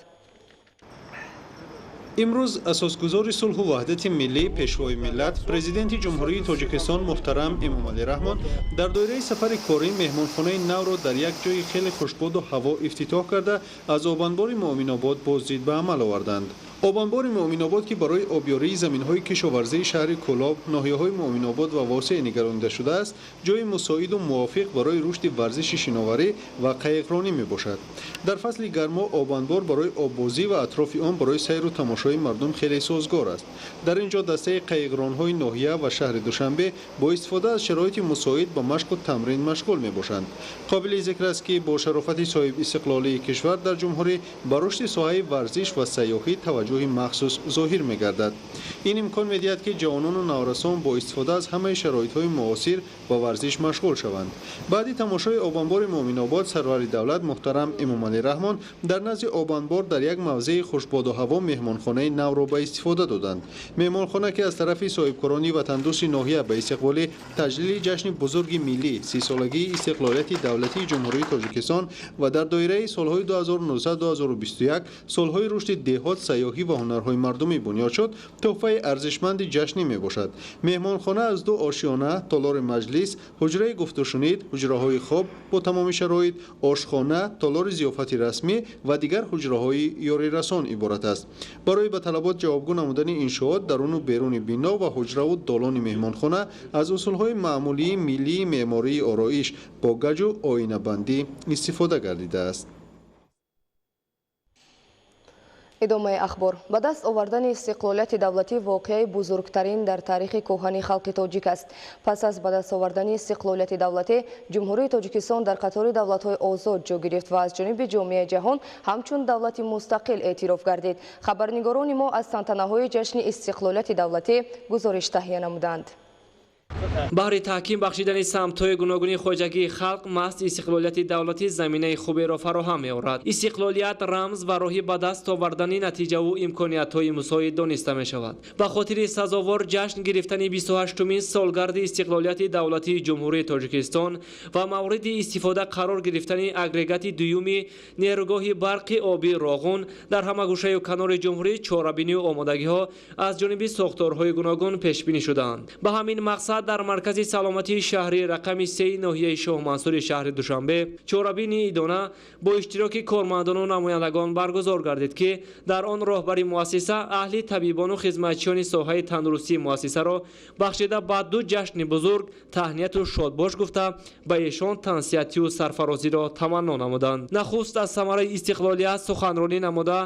Имрӯз асосгузори сулҳу ваҳдати миллӣ, Пешвои миллат, Президенти Ҷумҳурии Тоҷикистон муҳтарам Эмомалӣ Раҳмон дар доираи сафари корӣ меҳмонхонаи навро дар як ҷои хеле хушбоду ҳаво ифтитоҳ карда, аз обанбори Муъминобод боздид ба амал оварданд. Обанбори Муъминобод, ки барои обёрии заминҳои кишоварзии шаҳри Кӯлоб, ноҳияҳои Муъминобод ва Восеъ нигаронида шудааст, ҷои мусоиду мувофиқ барои рушди варзиши шиноварӣ ва қайиқронӣ мебошад. Дар фасли гармо обанбор барои оббозӣ ва атрофи он барои сайру тамошои мардум хеле созгор аст. Дар ин ҷо дастаи қайиқронҳои ноҳия ва шаҳри Душанбе бо истифода аз шароити мусоид ба машқу тамрин машғул мебошанд. Қобили зикр аст, ки бо шарофати соҳибистиқлолии кишвар дар ҷумҳурӣ ба рушди соҳаи варзиш ва сайёҳӣ таваҷҷӯҳи махсус зоҳир мегардад. Ин имкон медиҳад, ки ҷавонону наврасон бо истифода аз ҳамаи шароитҳои муосир ба варзиш машғул шаванд. Баъди тамошои обанбори Муъминобод, сарвари давлат муҳтарам Эмомалӣ Раҳмон дар назди обанбор дар як мавзеи хушбоду ҳаво меҳмонхонаи навро ба истифода доданд. Меҳмонхона, ки аз тарафи соҳибкорони ватандӯсти ноҳия ба истиқболи таҷлили ҷашни бузурги миллӣ, 30-солагии истиқлолияти давлатии Ҷумҳурии Тоҷикистон ва дар доираи солҳои 2019-2021, солҳои рушди деҳот, сайёҳӣ ва ҳунарҳои мардумӣ бунёд шуд, тӯҳфаи арзишманди ҷашнӣ мебошад. Меҳмонхона аз ду ошиёна, толори маҷлис, ҳуҷраи гуфтушунид, ҳуҷраҳои хоб бо тамоми шароит, ошхона, толори зиёфати расмӣ ва дигар ҳуҷраҳои ёрирасон иборат аст. Барои ба талабот ҷавобгӯ намудани иншоот, даруну беруни бино ва ҳуҷраву долони меҳмонхона аз усулҳои маъмулии миллии меъмории ороиш бо гаҷу оинабандӣ истифода гардидааст. Идомаи ахбор. Ба даст овардани истиқлолияти давлатӣ воқеаи бузургтарин дар таърихи кӯҳани халқи тоҷик аст. Пас аз ба даст овардани истиқлолияти давлатӣ, Ҷумҳурии Тоҷикистон дар қатори давлатҳои озод ҷо гирифт ва аз ҷониби ҷомеаи ҷаҳон ҳамчун давлати мустақил эътироф гардид. Хабарнигорони мо аз тантанаҳои ҷашни истиқлолияти давлатӣ гузориш таҳия намуданд. Баҳри таҳким бахшидани самтҳои гуногуни хоҷагии халқ маҳз истиқлолияти давлатӣ заминаи хуберо фароҳам меорад. Истиқлолият рамз ва роҳи ба даст овардани натиҷаву имкониятҳои мусоид дониста мешавад. Ба хотири сазовор ҷашн гирифтани 28-умин солгарди истиқлолияти давлатии Ҷумҳурии Тоҷикистон ва мавриди истифода қарор гирифтани агрегати дуюми нерӯгоҳи барқи обии Роғун дар ҳама гӯшаю канори ҷумҳурӣ чорабинию омодагиҳо аз ҷониби сохторҳои гуногун пешбинӣ шудаанд. Ба ҳамин мақсад дар маркази саломатии шаҳри рақами 3 ноҳияи Шоҳмансури шаҳри Душанбе чорабини идона бо иштироки кормандону намояндагон баргузор гардид, ки дар он роҳбари муассиса аҳли табибону хизматчиёни соҳаи тандурустии муассисаро бахшида ба ду ҷашни бузург таҳнияту шодбош гуфта ба эшон тансиҳатию сарфарозиро таманно намуданд. Нахуст аз самараи истиқлолият суханронӣ намуда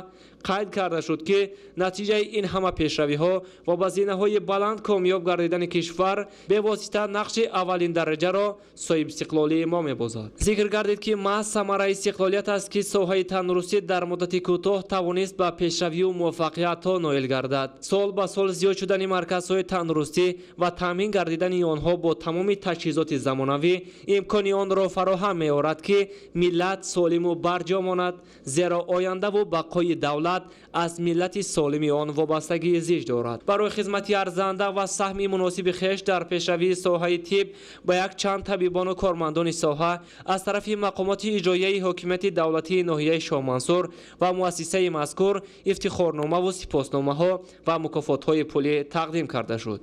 қайд карда шуд, ки натиҷаи ин ҳама пешравиҳо ва ба зинаҳои баланд комёб гардидани кишвар бевосита нақши аввалин дараҷаро соҳибистиқлолии мо мебозад. Зикр гардид, ки маҳз самараи истиқлолият аст, ки соҳаи тандурустӣ дар муддати кӯтоҳ тавонист ба пешравию муваффақиятҳо ноил гардад. Сол ба сол зиёд шудани марказҳои тандурустӣ ва таъмин гардидани онҳо бо тамоми таҷҳизоти замонавӣ имкони онро фароҳам меорад, ки миллат солиму барҷо монад, зеро ояндаву бақои давлат аз миллати солими он вобастагии зич дорад. Барои хизмати арзанда ва саҳми муносиби хеш дар пешравии соҳаи тиб ба якчанд табибону кормандони соҳа аз тарафи мақомоти иҷроияи ҳокимияти давлатии ноҳияи Шоҳмансур ва муассисаи мазкур ифтихорномаву сипосномаҳо ва мукофотҳои пулӣ тақдим карда шуд.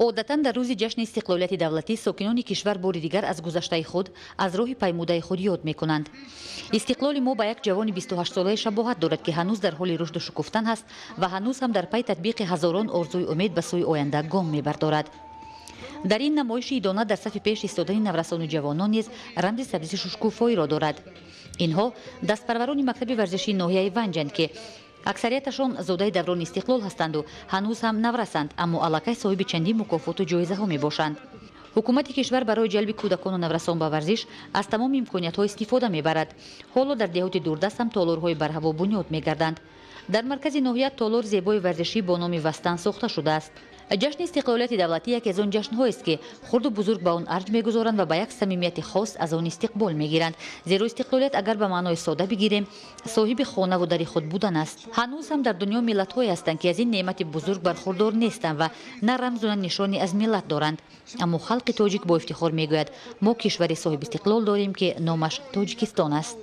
Одатан дар рӯзи ҷашни истиқлолияти давлатӣ сокинони кишвар бори дигар аз гузаштаи худ, аз роҳи паймудаи худ ёд мекунанд. Истиқлоли мо ба як ҷавони 28-солаи шабоҳат дорад, ки ҳанӯз дар ҳоли рушду шукуфтан ҳаст ва ҳанӯз ҳам дар пай татбиқи ҳазорон орзуи умед ба сӯи оянда гом мебардорад. Дар ин намоиши идона дар сафи пеш истодани наврасону ҷавонон низ рамзи сабзишу шукуфоиро дорад. Инҳо дастпарварони мактаби варзишии ноҳияи Ванҷанд, ки аксарияташон зодаи даврони истиқлол ҳастанду ҳанӯз ҳам наврасанд, аммо аллакай соҳиби чандин мукофоту ҷоизаҳо мебошанд. Ҳукумати кишвар барои ҷалби кӯдакону наврасон ба варзиш аз тамоми имкониятҳо истифода мебарад. Ҳоло дар деҳоти дурдаст ҳам толорҳои барҳаво бунёд мегарданд. Дар маркази ноҳия толор зебои варзишӣ бо номи Вастан сохта шудааст. Ҷашни истиқлолияти давлатӣ яке аз он ҷашнҳоест, ки хурду бузург ба он арҷ мегузоранд ва ба як самимияти хос аз он истиқбол мегиранд. Зеро истиқлолият, агар ба маънои сода бигирем, соҳиби хонаву дари худ будан аст. Ҳанӯз ҳам дар дунё миллатҳое ҳастанд, ки аз ин неъмати бузург бархурдор нестанд ва на рамзу на нишоне аз миллат доранд. Аммо халқи тоҷик бо ифтихор мегӯяд: мо кишвари соҳибистиқлол дорем, ки номаш Тоҷикистон аст.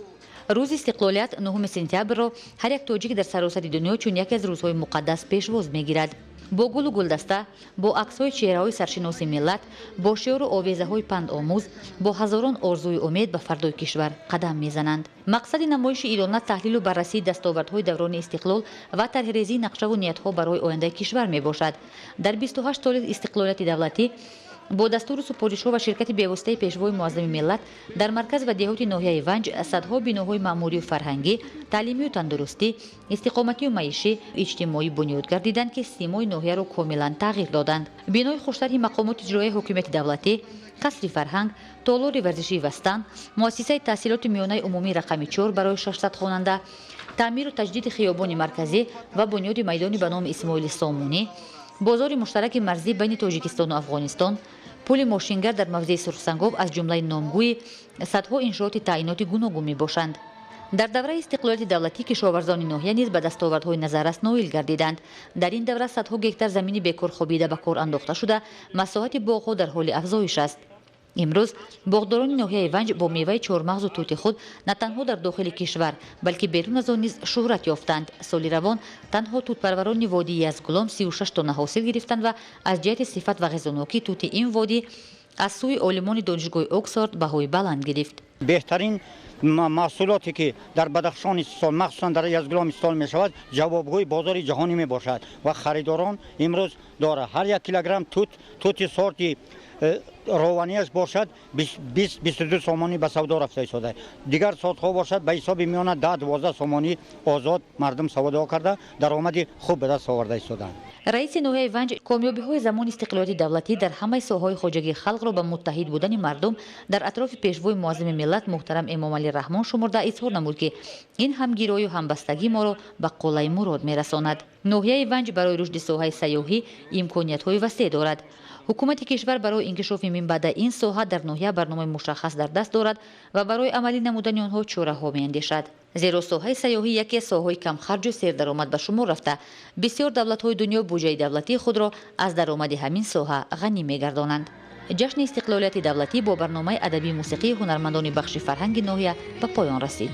Рӯзи истиқлолият 9 сентябрро ҳар як тоҷик дар саросари дунё чун яке аз рӯзҳои муқаддас пешвоз мегирад. Бо гулу гулдаста, бо аксҳои чеҳраҳои саршиноси миллат, бо шеъру овезаҳои пандомӯз, бо ҳазорон орзуи умед ба фардои кишвар қадам мезананд. Мақсади намоиши идона таҳлилу баррасии дастовардҳои даврони истиқлол ва тарҳрезии нақшаву ниятҳо барои ояндаи кишвар мебошад. Дар 28 соли истиқлолияти давлатӣ бо дастуру супоришҳо ва ширкати бевоситаи пешвои муаззами миллат дар марказ ва деҳоти ноҳияи Ванҷ садҳо биноҳои маъмурию фарҳангӣ, таълимию тандурустӣ, истиқоматию маишӣ, иҷтимоӣ бунёд гардиданд, ки симои ноҳияро комилан тағйир доданд. Бинои хуштарҳи мақомоти иҷроияи ҳокимияти давлатӣ, қасри фарҳанг, толори варзишии Вастан, муассисаи таҳсилоти миёнаи умумии рақами 4 барои 600 хонанда, таъмиру таҷдиди хиёбони марказӣ ва бунёди майдони ба номи Исмоили Сомонӣ, бозори муштараки марзӣ байни Тоҷикистону Афғонистон, пули мошингар дар мавзеи Сурхсангоб аз ҷумлаи номгӯи садҳо иншооти таъиноти гуногун мебошанд. Дар давраи истиқлолияти давлатӣ кишоварзони ноҳия низ ба дастовардҳои назаррас ноил гардиданд. Дар ин давра садҳо гектар замини бекор хобида ба кор андохта шуда, масоҳати боғҳо дар ҳоли афзоиш аст. Имрӯз боғдорони ноҳияи Ванҷ бо меваи чормағзу тути худ на танҳо дар дохили кишвар, балки берун аз он низ шӯҳрат ёфтанд. Соли равон танҳо тутпарварони водии Язгулом 36 тонна ҳосил гирифтанд ва аз ҷиҳати сифат ва ғизонокӣ тути ин водӣ аз сӯи олимони донишгоҳи Оксфорд баҳои баланд гирифт. Беҳтарин маҳсулоте ки дар Бадахшон истеҳсол, махсусан дар Язгулом истеҳсол мешавад, ҷавобгӯи бозори ҷаҳонӣ мебошад ва харидорон имрӯз дорад. Ҳар як килограмм тут, тути сорти рованияш бошад 20-22 сомонӣ ба савдо рафта истода. Дигар сортҳо бошад ба ҳисоби миёна 10-12 сомонӣ озод мардум савдо карда, даромади хуб ба даст оварда истодаанд. Раиси ноҳияи Ванҷ комёбиҳои замони истиқлолияти давлатӣ дар ҳамаи соҳаҳои хоҷагии халқро ба муттаҳид будани мардум дар атрофи пешвои муаззами миллат муҳтарам Эмомалӣ Раҳмон шумурда изҳор намуд, ки ин ҳамгирою ҳамбастагӣ моро ба қуллаи мурод мерасонад. Ноҳияи Ванҷ барои рушди соҳаи сайёҳӣ имкониятҳои васеъ дорад. Ҳукумати кишвар барои инкишофи минбаъда ин соҳа дар ноҳия барномаи мушаххас дар даст дорад ва барои амалӣ намудани онҳо чораҳо меандешад. Зеро соҳаи сайёҳӣ яке аз соҳаҳои камхарҷу сердаромад ба шумор рафта, бисёр давлатҳои дунё буҷаи давлатии худро аз даромади ҳамин соҳа ғанӣ мегардонанд. Ҷашни истиқлолияти давлатӣ бо барномаи адабии мусиқии ҳунармандони бахши фарҳанги ноҳия ба поён расид.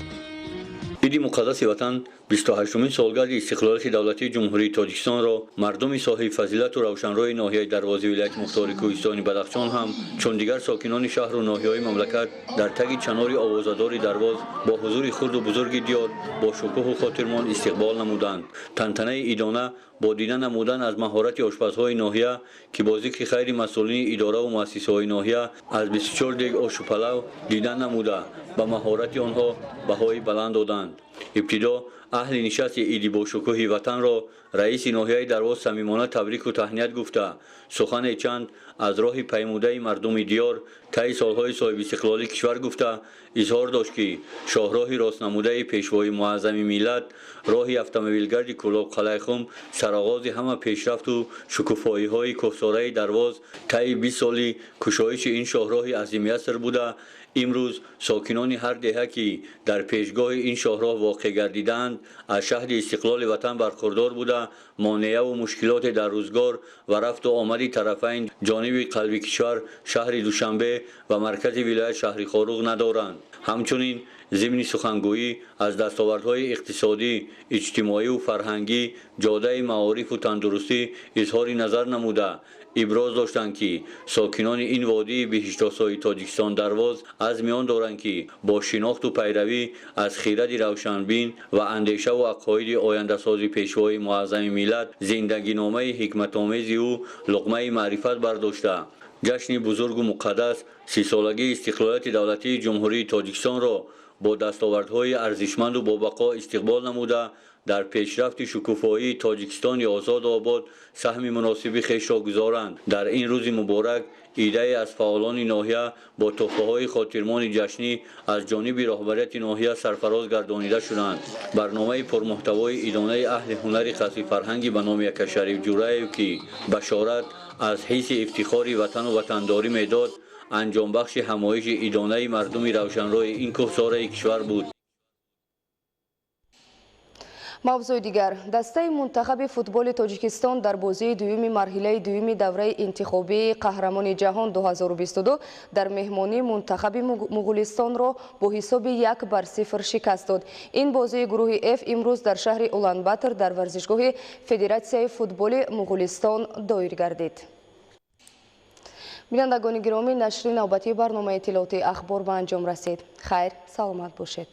Иди муқаддаси ватан 28-умин солгарди истиқлолияти давлатии Ҷумҳурии Тоҷикистонро мардуми соҳиби фазилату равшанрои ноҳияи Дарвози вилояти мухтори кӯҳистони Бадахшон ҳам чун дигар сокинони шаҳру ноҳияҳои мамлакат дар таги чанори овозадори Дарвоз бо ҳузури хурду бузурги диёр бо шукӯҳу хотирмон истиқбол намуданд. Тантанаи идона бо дида намудан аз маҳорати ошпазҳои ноҳия, ки бо зикри хайри масъулини идораву муассисаҳои ноҳия аз 24 дег ошу палав дида намуда, ба маҳорати онҳо баҳои баланд доданд. Ибтидо аҳли нишасти иди бошукӯҳи ватанро раиси ноҳияи Дарвоз самимона табрику таҳният гуфта, сухане чанд аз роҳи паймудаи мардуми диёр таи солҳои соҳибистиқлолии кишвар гуфта, изҳор дошт, ки шоҳроҳи ростнамудаи пешвои муаззами миллат, роҳи автомобилгарди Кӯлоб Қалайхум сароғози ҳама пешрафту шукуфоиҳои кӯҳсораи Дарвоз таи 20 соли кушоиши ин шоҳроҳи азимиаср буда, имрӯз сокинони ҳар деҳа, ки дар пешгоҳи ин шоҳроҳ воқеъ гардидаанд, аз шаҳди истиқлоли ватан бархурдор буда, монеаву мушкилоте дар рӯзгор ва рафту омади тарафайн ҷониби қалби кишвар шаҳри Душанбе ва маркази вилоят шаҳри Хоруғ надоранд. Ҳамчунин зимни сухангӯӣ аз дастовардҳои иқтисодӣ, иҷтимоию фарҳангӣ, ҷодаи маорифу тандурустӣ изҳори назар намуда, иброз доштанд, ки сокинони ин водии биҳиштосои Тоҷикистон Дарвоз аз миён доранд, ки бо шинохту пайравӣ аз хиради равшанбин ва андешаву ақоиди ояндасози пешвои муаззами миллат, зиндагиномаи ҳикматомези ӯ луқмаи маърифат бардошта, ҷашни бузургу муқаддас 30-солагии истиқлолияти давлатии Ҷумҳурии Тоҷикистонро бо дастовардҳои арзишманду бобақо истиқбол намуда, дар пешрафти шукуфоии Тоҷикистони озоду обод саҳми муносиби хешро гузоранд. Дар ин рӯзи муборак идае аз фаъолони ноҳия бо тӯҳфаҳои хотирмони ҷашнӣ аз ҷониби роҳбарияти ноҳия сарфароз гардонида шуданд. Барномаи пурмуҳтавои идонаи аҳли ҳунари қасри фарҳангӣ ба номи Акашариф Ҷураев, ки башорат аз ҳисси ифтихори ватану ватандорӣ медод, анҷомбахши ҳамоиши идонаи мардуми равшанрои ин кӯҳсораи кишвар буд. Мавзӯи дигар. Дастаи мунтахаби футболи Тоҷикистон дар бозии дуюми марҳилаи дуюми давраи интихобии қаҳрамони ҷаҳон 2022 дар меҳмонии мунтахаби Муғулистонро бо ҳисоби 1-0 шикаст дод. Ин бозии гурӯҳи Ф имрӯз дар шаҳри Уланбатор дар варзишгоҳи Федератсияи футболи Муғулистон доир гардид. Бинандагони гиромӣ, нашри навбатии барномаи иттилоотии ахбор ба анҷом расид. Хайр, саломат бошед.